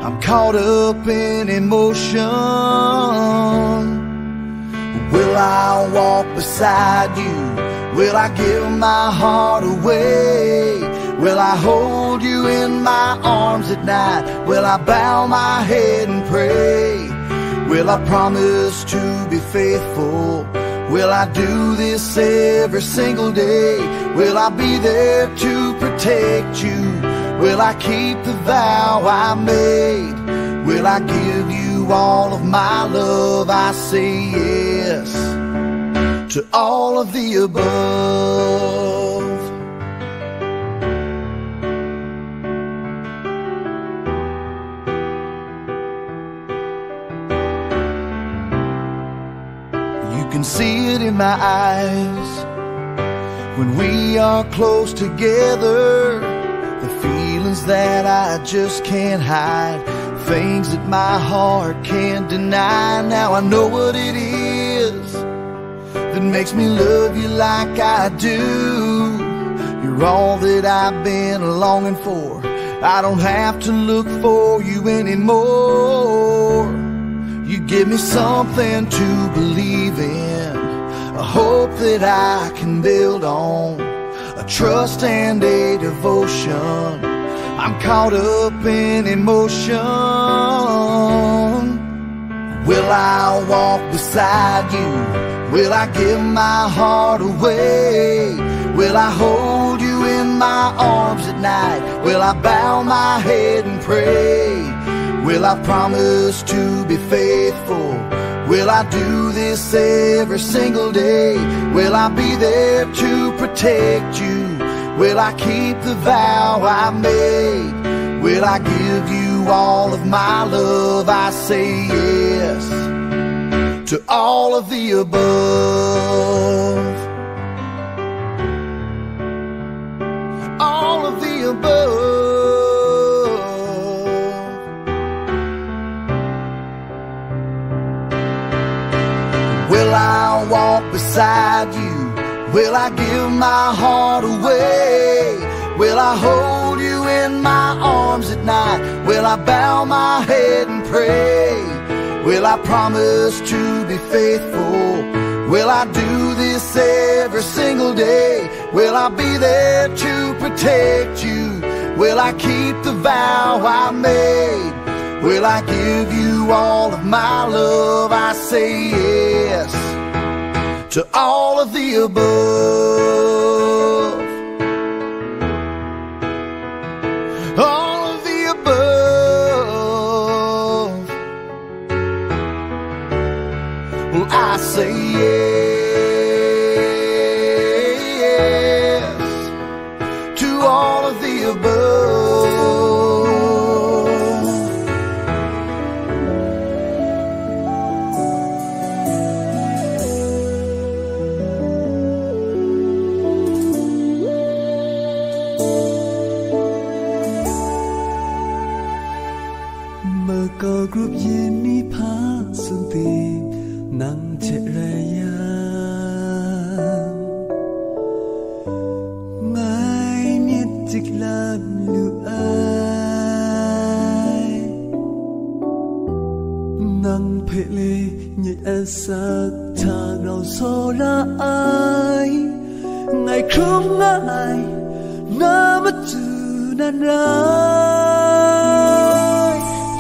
I'm caught up in emotion. Will I walk beside you? Will I give my heart away? Will I hold you in my arms at night? Will I bow my head and pray? Will I promise to be faithful? Will I do this every single day? Will I be there to protect you? Will I keep the vow I made? Will I give you all of my love? I say yes to all of the above. You can see it in my eyes. When we are close together, the feelings that I just can't hide, things that my heart can't deny. Now I know what it is that makes me love you like I do. You're all that I've been longing for. I don't have to look for you anymore. You give me something to believe in, a hope that I can build on, a trust and a devotion. I'm caught up in emotion. Will I walk beside you? Will I give my heart away? Will I hold you in my arms at night? Will I bow my head and pray? Will I promise to be faithful? Will I do this every single day? Will I be there to protect you? Will I keep the vow I made? Will I give you all of my love? I say yes to all of the above. All of the above. Will I walk beside you? Will I give my heart away? Will I hold you in my arms at night? Will I bow my head and pray? Will I promise to be faithful? Will I do this every single day? Will I be there to protect you? Will I keep the vow I made? Will I give you all of my love? I say yes to all of the above. All of the above. Well, I say yes to all of the above. Makau grup yin mi hpa sung ting nang hte rai yang, ngai myit dik lam lu ai. Nang hpe le nyet asak hta rau saw ra ai, ngai hkrum nga ai, na matu nan rai.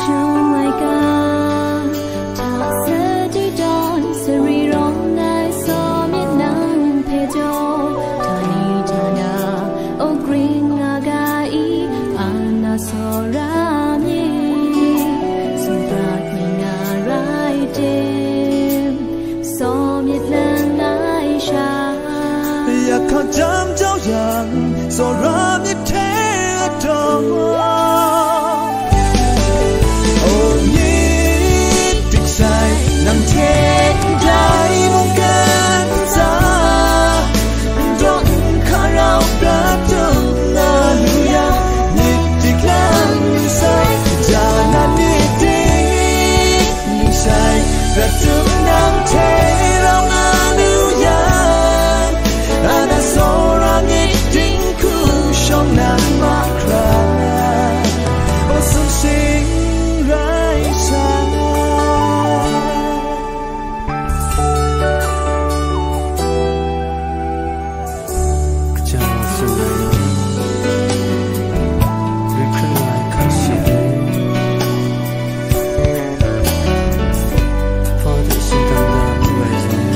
Chyum ai ga, hta sa di dawn, sari rawng ngai saw myit nang hpe jaw, htani htana, o gring nga ga i, ana saw ra myit, sumrat mi nga rai tim, saw myit langai sha. Yak hkak jam jau yang, tsawra myit hte a taw. O myit dik sai, nang hte ndai mungkan hta, n dawng n hkarau prat tup nga lu yang, myit dik lang lu sai, ja na myit dik lu sai, prat tup nang hte rau nga lu yang, ana tsawra myit dinghku shawng nang mahkra, o sumsing rai sa. Kaja wa tsun ai, rai hkrum nga ai hkak shi ai. Hpa hte shingkang da lu ai zawn,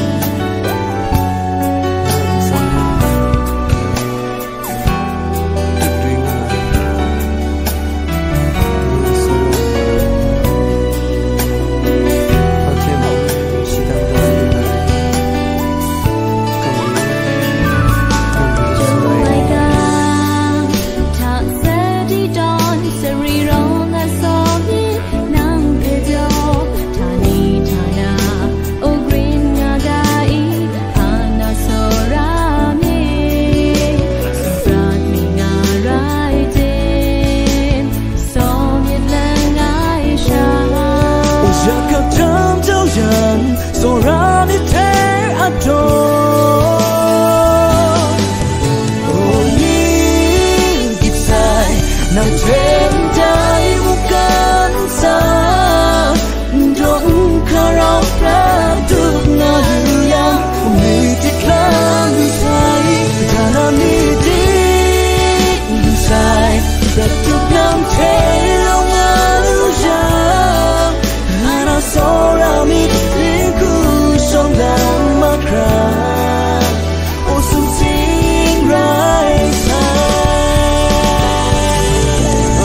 Yak hkak jam jau yang, tsawra myit hte a taw. O myit dik sai, nang hte ndai mungkan hta, n dawng n hkarau prat tup nga lu yang, myit dik lang lu sai, ja na myit dik lu sai, prat tup nang hte rau nga lu yang, ana tsawra myit dinghku shawng nang mahkra, o sumsing rai sa.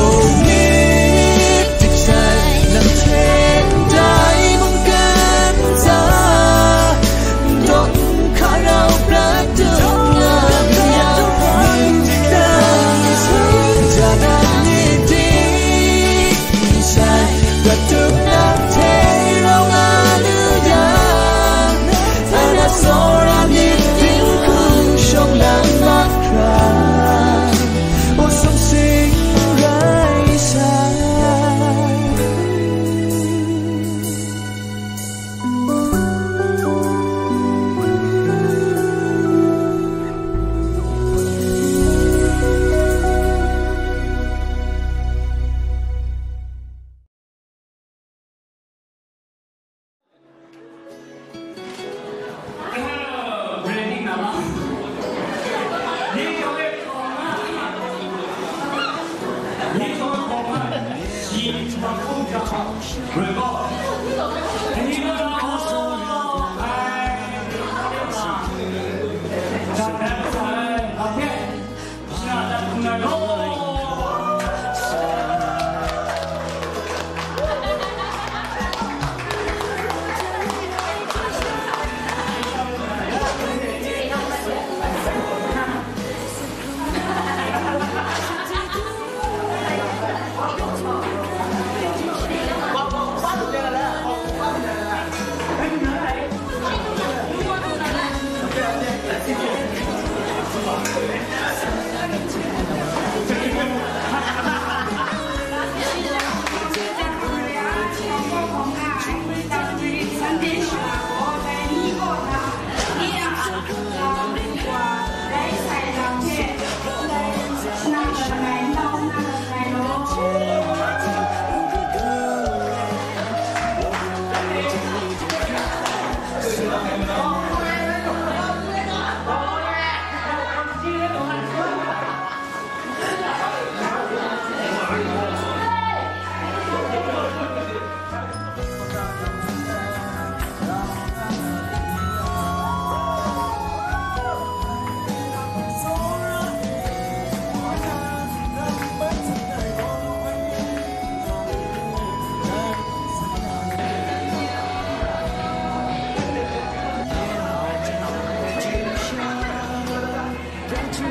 O myit dik sai, nang hte ndai mungkan hta, n dawng n hkarau prat tup nga lu yang, myit dik lang lu sai, ja na myit dik lu sai, prat tup nang hte rau nga lu yang, ana tsawra myit dinghku shawng lang mahkra, o sumsing rai sa. Okay,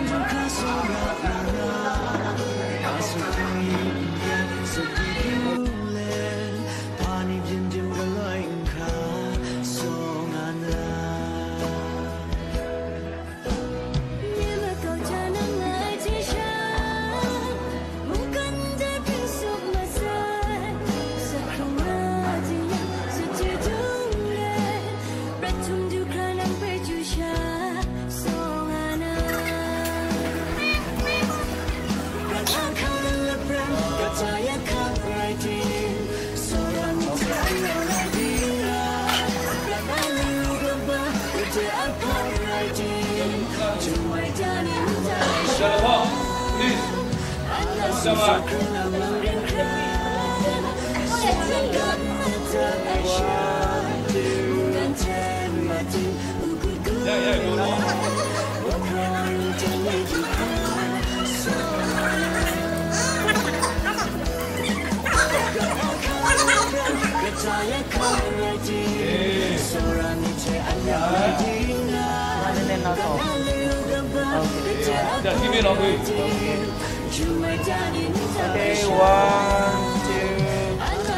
one, two,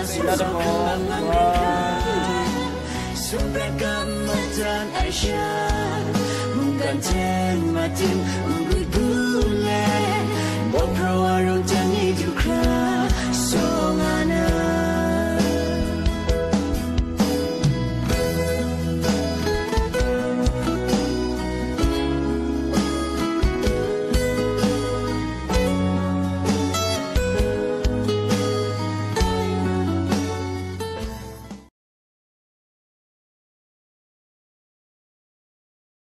three, another more. One.